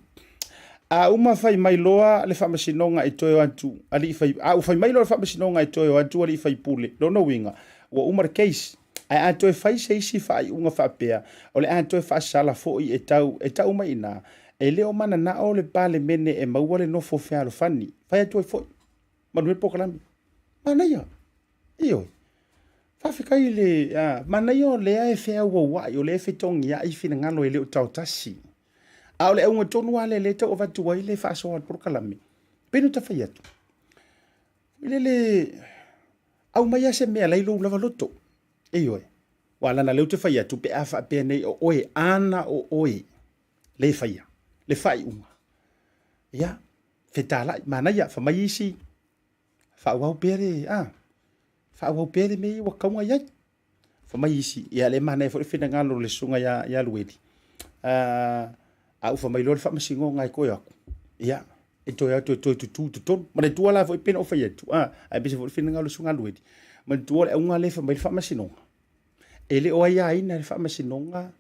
A uma fai mai loa le faamasinoga e toe o atu alii fai, a ua fai mai loa le faamasinoga e toe o atu alii faipule, lona uiga, ua uma le case. Ae a toe fai se isi faaiuga faapea, o le a toe faasala foi e tau, e tau mai i ina, e le o mananao le Palemene e maua le nofo fealofani. Fai atu ai foi. Manuia le polokalame. Manaia. Ioe. Faafetai i le, a, manaia o lea e feauauai, o lea e fetogiai finagalo e le o taotasi. A o le auga tonu lava lea lea e tau avatu ai le faasoa a le polokalame, pei ona ta fai atu, foi lele, aumai lava se mea la i lou lava loto. Ioe. Aua leaga o lea ou te fai atu pe a faapea nei o oe, ana o oe le faia le faaiuga. Ia, fetalai, manaia, fai mai isi, Faaauau pea le, a, faaauau pea le mea ia ua tatau ona i ai. Fai mai isi, ia lea e manaia foi le finagalo o le susuga ia, ia Lueli. A ufa mai loa le faamasinoga e toe atu, ia, e toe atu e toe tutū i totonu. Manatua la foi pei ona ou fai atu, a, aemaise foi le finagalo o le Susuga Lueli, manatua le auga lea e fai mai le faamasinoga, e le o aiaina e le faamasinoga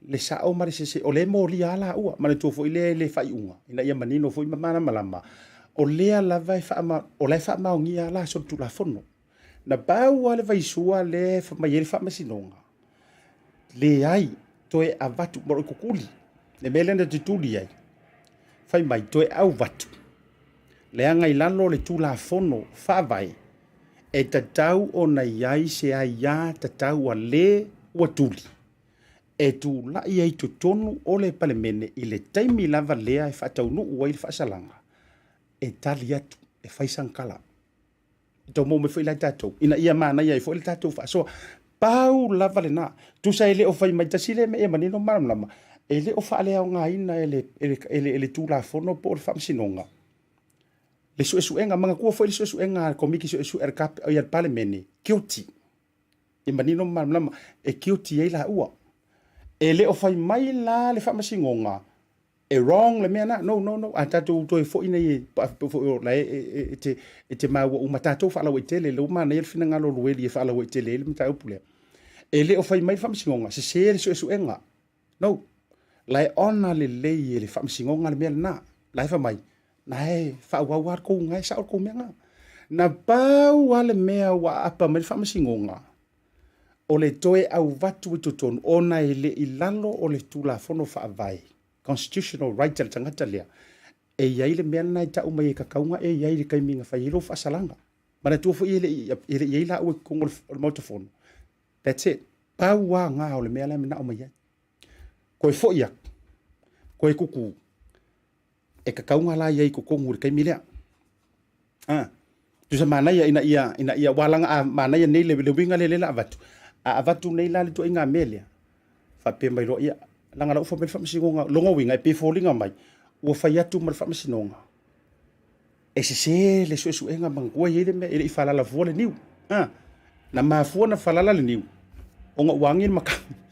le sao ma le sese, o lea e molia lava laua. Manatua foi lea i le faaiuga, ina ia manino foi ma malamalama, o lea lava e faama, o la e faamaonia lava la solitulafono. Na pau lava le vaisua lea e fai mai ai le faamasinoga, leai, toe avatu, ma o le tutuli, le mea lea na tutuli ai, fai mai, toe avatu, leaga i lalo o le Tulafono Faavae, e tatau ona i ai se aia tatau a le ua tuli, e tulai ai i totonu o le Palemene i le taimi lava lea e faataunuu ai le faasalaga, e tali atu, e fai sana tala. E tau maua mai foi la tatou, ina ia manaia ai foi le tatou faasoa. Pau lava lena. Tusa e le o fai mai tasi lea mea ia manino ma malamalama, e le o faaleaogaina e le, e le, e le, e le Tulafono po o le Faamasinoga le suesuega. Manatua foi le suesuega a le Komiti Suesue a le, a le Palemene, guilty. E manino ma malamalama, e guilty ai laua. E le o fai mai la le Faamasinoga e wrong le mea na. No, no, no. A tatou toe foi nei, foi o la e, e, e te maua uma tatou faalauaitele, lea ua manaia le finagalo o Lueli e faalauaitele ai le mataupu lea. E le o fai mai le Faamasinoga, sese le suesuega. No. La e ona lelei e le Faamasinoga le mea lena. La e fai mai, na e faaauau lava le tou, na e sao le tou mea na. Na pau lava le mea ua aapa mai le Faamasinoga, o le toe avatu i totonu ona e le i lalo o le Tulafono Faavae, constitutional right a le tagata lea, e i ai le mea lena e tau mai e tatau ona e i ai i le taimi na fai ai lou faasalaga. Manatua foi e le i, e le i i ai laua i totonu o le Maota Fono. That's it. Pau lava na o le mea la e manao mai ai. Toe foi atu, toe tutu, e tatau ona la i ai i totonu i le taimi lea. A, tusa manaia ina ia, ina ia, ua laga a manaia nei le, le uiga lea lea la avatu. A avatu nei la le ituaiga mea lea, faapea mai loa, ia, laga la ua fai mai le faamasinoga, lona uiga e pei e foliga mai, ua fai atu ma le faamasinoga, e sese le suesuega manatua e i ai le mea e le i falala fua le niu. A, na mafua na falala le niu, ona ua agi le makani.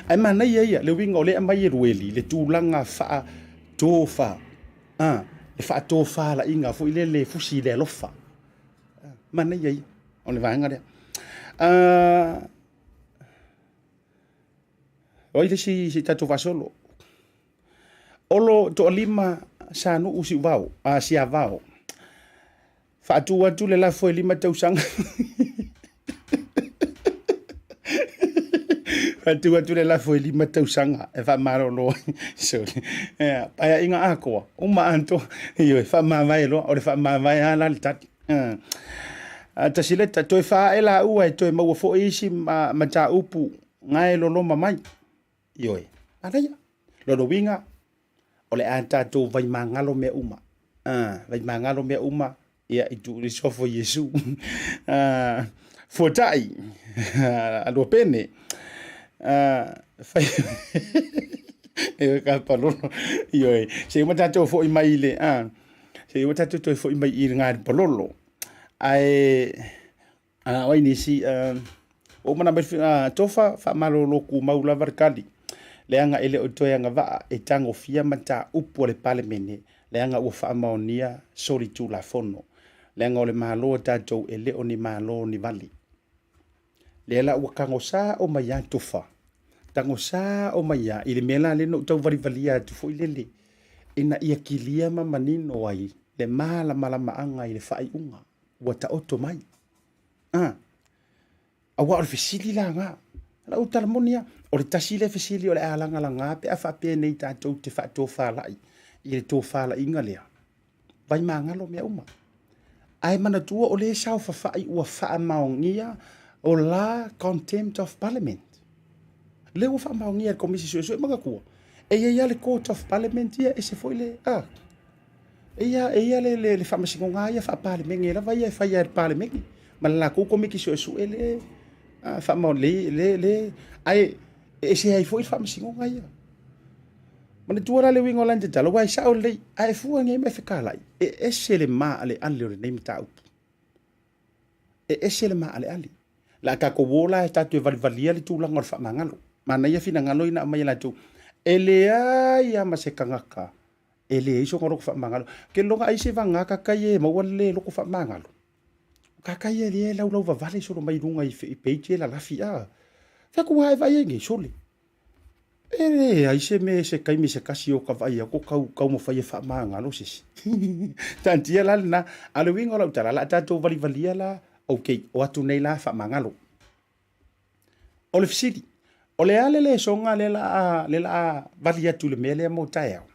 Ae manaia ia, le uiga o lea e aumai e Lueli, le tulaga faatofa, a, le faatofalaiga foi lele e fusi i le alofa. Manaia ia, o le vaega lea. A, o ai le isi se i tatou faasolo? Olo toalima Sanuu Siuvao, a Siavao. Faatu atu le lafo e 5 tausaga. Faatu atu le lafo e 5 tausaga e faamalolo ai. Sorry. Yeah, paeaiga atoa, uma atoa. Ioe, faamavae loa, o le faamavae lava la le tali. Uh, tasi leta, toe faae laua e toe maua foi isi mataupu gae loloma mai. Ioe, manaia. Lona uiga, o le a tatou vaimagalo mea uma. Ah, vaimagalo mea uma, ia, i tuu i le suafa o Iesu. Ah, fuatai, a Luapene. Ah, fai... E ka palolo. Ioe, se uma tatou foi mai i le, ah, se uma tatou toe foi mai i le ngā palolo. Ae, A o ai nisi, ua uma ona aumai le tofa faamalolo tumau lava le tali, leaga e le o toe agavaa e tagofia mataupu a le Palemene, leaga ua faamaonia solitulafono, leaga o le Malo a tatou e le o ni Malo ni vali. Lea la ua tagosao mai lava tofa, tagosao mai lava i le mea la lea na ou tau valivalia atu foi lele, ina ia kilia ma manino ai le malamalamaaga i le faaiuga. ua taoto mai. A, aua o le fesili la na. Lau tala moni lava, o le tasi lea fesili o le a lagalaga pe a faapea nei tatou te faatofalai i le tofalaiga lea, vaimagalo mea uma. Ae manatua o lea e saofafai ua faamaonia o la contempt of parliament. Lea ua faamaonia e le Komisi Suesue, manatua, e i ai lava le Court of Parliament ia, ese foi le, a, E ia, e ia le, le, le faamasinoga ia faa-Palemene lava ia e faia e le Palemene ma le latou komiti suesue le faamao le, le, le, ae e ese ai foi le faamasinoga ia. Manatua la le uiga o lana tatalo, aua e sao lelei, a e fua nei ma e fekalai, e ese le maaleale o lenei mataupu. E ese le maaleale. La tatou o la e tatou e valivalia le tulaga o le faamagalo. Manaia finagalo ina aumai e latou. E leai lava ma se tagata e leai sona loto faamagalo. Ke loga ai se vaga ka kai e maua le loto faamagalo. Ka kai e lea e laulau vavale solo mai luga i page e lalafi a. Fai atu ua e vaai ai nei sole. E leai se mea se taimi se tasi o ka vaai atu tau taumafai e faamagalo se isi. Taatia la lena. A o le uiga o lau tala, o le a tatou valivalia la, okay, o atu nei la faamagalo. O le fesili, o le a le lesona lea la a, lea la a vali atu i le mea lea mo taeao?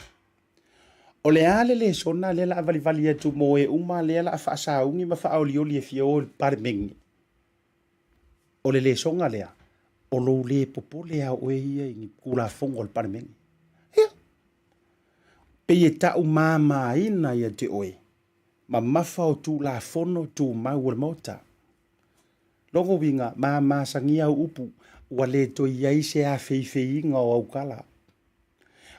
O le a le lesona lea la a valivali atu mo e uma lea la a faasauni ma faaolioli e fia o i le Palemene? O le lesona lea, o lou le popole lava o oe ia i ni Tulafono a le Palemene. Ia, pei e taumamaina ia te oe, mamafa o Tulafono Tumau o le Maota. Lona uiga, ma masani au upu, ua le toe i ai se afeifeiga o au tala.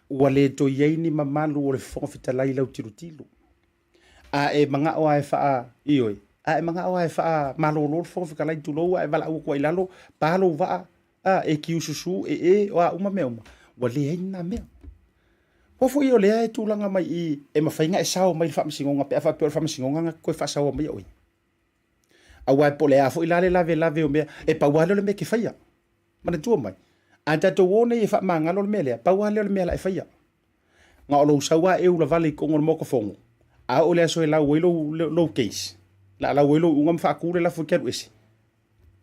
Ua le toe i ai ni mamalu o le Fofoga Fetalai i lau tilotilo. A e manao lava e faa, ioe, a e manao lava e faamalolo le Fofoga Fetalai, tulou, a e valaau atu ai i lalo, pa lou vaa, a, e kiususu, e e, o a uma mea uma, ua leai lena mea. Aua foi o lea e tulaga mai i, e mafai ona e sao mai i le Faamasinoga pe a faapea o le Faamasinoga na te toe faasaoa maia oe. Aua po o le a foi la le lavelave o mea, e pau lava lea o le mea e te faia. Manatua mai, a tatou o nei e faamagalo le mea lea, pau lava lea o le mea o le a e faia. Na o lou sau lava e ulavale i totonu o le Maota Fono, a oo i le aso e lau ai lou, lou case, o le a lau ai lou iuga ma faatu le lafo e te alu ese.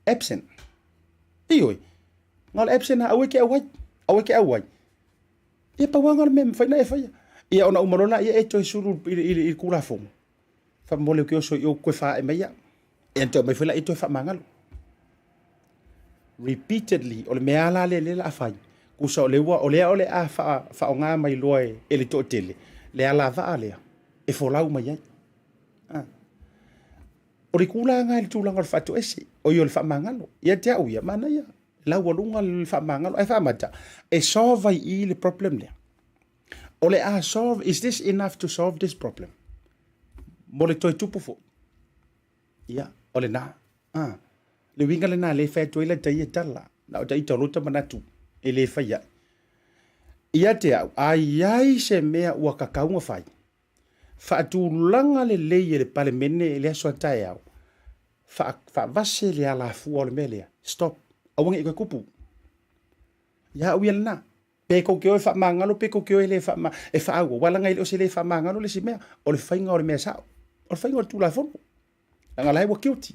Absent. Ioe. Na o le absent lava, aua e te auai, aua e te auai. Ia pau lava lena o le mea e mafai ona e faia. Ia ona uma loa lea e toe sulu i le Tulafono. Faamolemole ou te oso i o toe faaee mai au. Ia toe aumai foi lea toe faamagalo. Repeatedly, o le mea lava la lea o le a fai, tusa o lea ua, o lea o le a faaaoga mai loa e le toatele le alavaa lea e folau mai ai. A. O le tulaga i le tulaga o le faatoese, oi o le faamagalo. Ia te au ia, manaia, laualuga le faamagalo. Ae faamata, e solve ai i i le problem lea. O le a solve, is this enough to solve this problem? Mo le toe tupu foi. Ia, o lena. Ah, le uiga lena le fai atu ai la ia tala. Na o taita o lota manatu e le fai ai. Ia te au, a i ai se mea ua tatau ona fai, faatulaga lelei e le Palemene i le aso a taeao, faavase le alafua o le mea lea. Stop. Aua ne i toe tupu. Ia au ia lena. Pe tou te o e faamagalo pe tou te o e le faama, e faaauau, aua leaga e le o se le faamagalo le isi mea, o le faiga o le mea sao, o le faiga o le Tulafono, leaga la e ua guilty.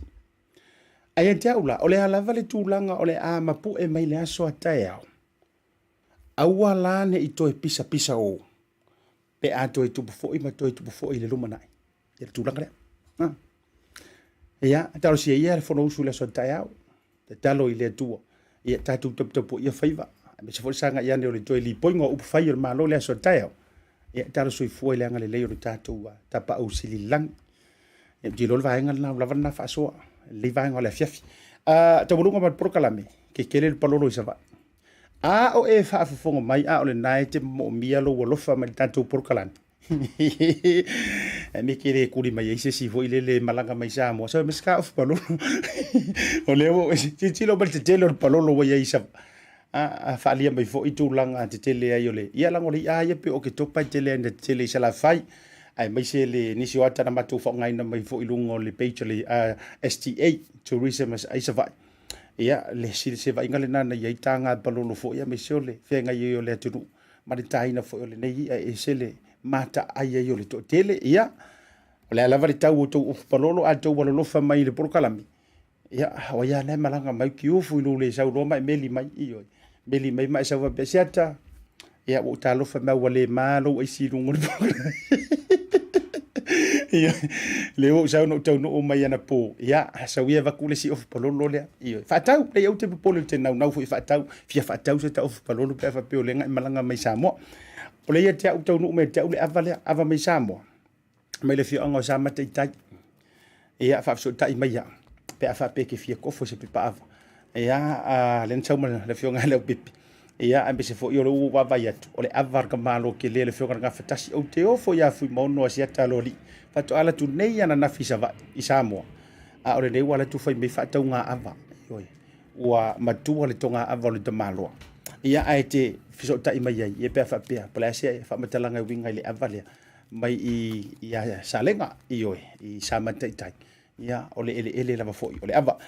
Ae ia te au la, o le a lava le tulaga o le a mapu'e mai le aso a taeao, aua la ne i toe pisapisa o, pe a toe tupu foi ma toe tupu foi i le lumanai. Ia le tulaga lea. Ha. Ia, talosia ia le Fonousu i le aso a taeao. Tatalo i le Atua, ia tatou taputapuaia faiva, aemaise foi le sagai ane o le toe lipoiga o upufai o le Malo i le aso a taeao. Ia, talo soifua i le agalelei o le tatou Tapaau Sili i le Lagi. Ia, ou te iloa le vaega lena, ua lava lena faasoa, lenei vaega o le afiafi. Taualuga ma le polokalame, ke tele le palolo i Savaii. A o e faafofoga mai, a o lena e te moomia lou alofa mai le tatou polokalame, Ae me ke le kuli mai ai se isi foi lele e malaga mai Samoa. Sau e mea ofu palolo. O lea ua tilotilo mai le tetele o le palolo ua i ai i a faaalia mai foi tulaga tetele ai o le ia leaga o le i'a ia pei o Oketopa e tele ai na tetele i Salafai aemaise le nisi o ata na matou faaaogaina mai foi i luga o le page o le STA Tourism ai Savaii. Ia le silesevaiga lena na i ai taga palolo foi aemaise o le feagai ai o le atunuu ma le taina foi o lenei i'a e ese le mataai ai o le toatele. Ia, o le a lava le tau o tou ofu palolo a tou alolofa mai i le polokalame, ia, o ai lava la e malaga mai kiufu i lou le sau loa ma e meli mai, ioe, meli mai ma e sau faapea, Siata, ia, ua ou talofa mai ua le ma lou aisi i luga o le polokalame. Ia, lea ua ou sau na ou taunuu mai anapo, ia, sau ia e avatu le isi ofu palolo lea. Ioe, faatau, leai aua te popole ou te naunau foi e faatau, fia faatau se ta ofu palolo pe a faapea o lea na e malaga mai Samoa. O lea ia te au taunuu mai ia te au le ava lea, ava mai Samoa, mai le afioaga o Samata i tai. Ia, faafesootai mai ia, pe a faapea e te fia kofo i se pepa ava. Ia, a, lea na sau ma le afioga ia Leaupepe. Ia, aemaise foi o lea ua ou vaavaai atu, o le ava a le tamaloa tele le afioga i le Gafatasi. Ou te ofo ia Fuimaono Asiata Aloalii, faatoa alu atu nei ananafi i Savaii, i Samoa. A o lenei ua alu atu fai mai faatauga ava. Ioe. Ua matua le toga ava o le tamaloa. Ia, ae te fesootai mai ai, ia pe a faapea, po o le a se faamatalaga e uiga i le ava lea mai i ia Salega, ioe, i Samataitai. Ia, o le eleele lava foi o le ava.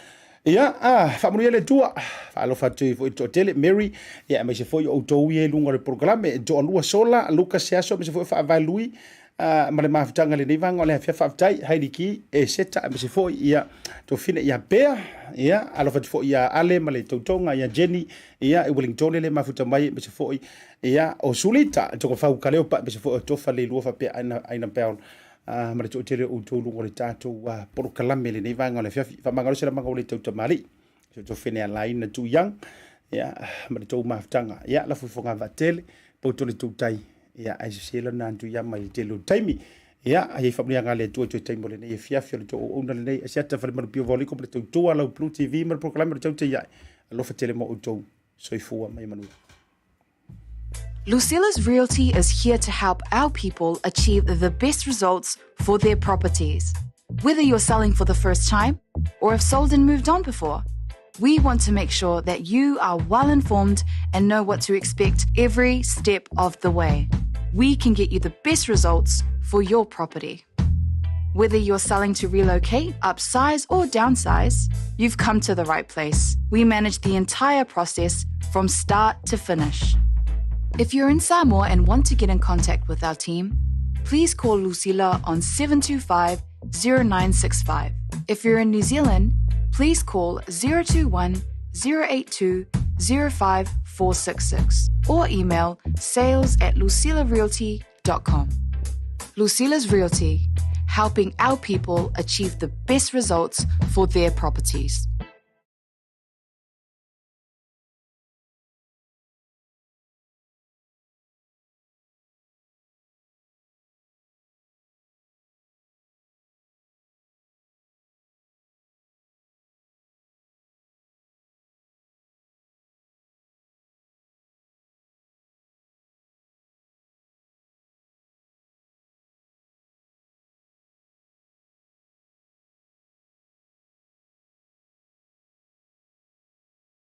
Ia, a, faamanuia le Atua. Faalofa atu ai foi i le toatele, Mary, ia, aemaise foi o outou ia i luga o le polokalame, Toalua Sola, Lucas Seaso, aemaise foi o Faavae Lui, a, ma le mafutaga i lenei vaega o le afea. Faafetai, Heidi Ki, Eseta, aemaise foi ia Tofine ia Pea, ia, alofa atu foi ia Ale ma le tautoga ia Jenny, ia, i Wellington le mafuta mai, aemaise foi ia o Sulita, Togafau Kaleopa, aemaise foi o Tofa Leilua faapea Aina, Aina Bell. A, ma le toatele o outou luga o le tatou polokalame i lenei vaega o le afiafi. Faamagalo se lamaga o le tautamalii. Se tofene a laina tu yang. Ia, ma le tou mafutaga. Ia, la fuifoga vaatele. Poto le tautai. Ia, ai se sela na antu ia mai te lo taimi. Ia, ai ai faamanuiaga a le Atua i toe taimi o lenei afiafi o le tou auauna lenei. Asiata fale malupio vaoliko ma le tautua lau Blue TV ma le polokalame o le tautai ai. Alofa tele mo outou. Soifua ma ia manuia. Lucilla's Realty is here to help our people achieve the best results for their properties. Whether you're selling for the first time or have sold and moved on before, we want to make sure that you are well informed and know what to expect every step of the way. We can get you the best results for your property. Whether you're selling to relocate, upsize, or downsize, you've come to the right place. We manage the entire process from start to finish. If you're in Samoa and want to get in contact with our team, please call Lucila on 725 0965. If you're in New Zealand, please call 021 082 05466 or email sales at lucilarealty.com. Lucila's Realty, helping our people achieve the best results for their properties.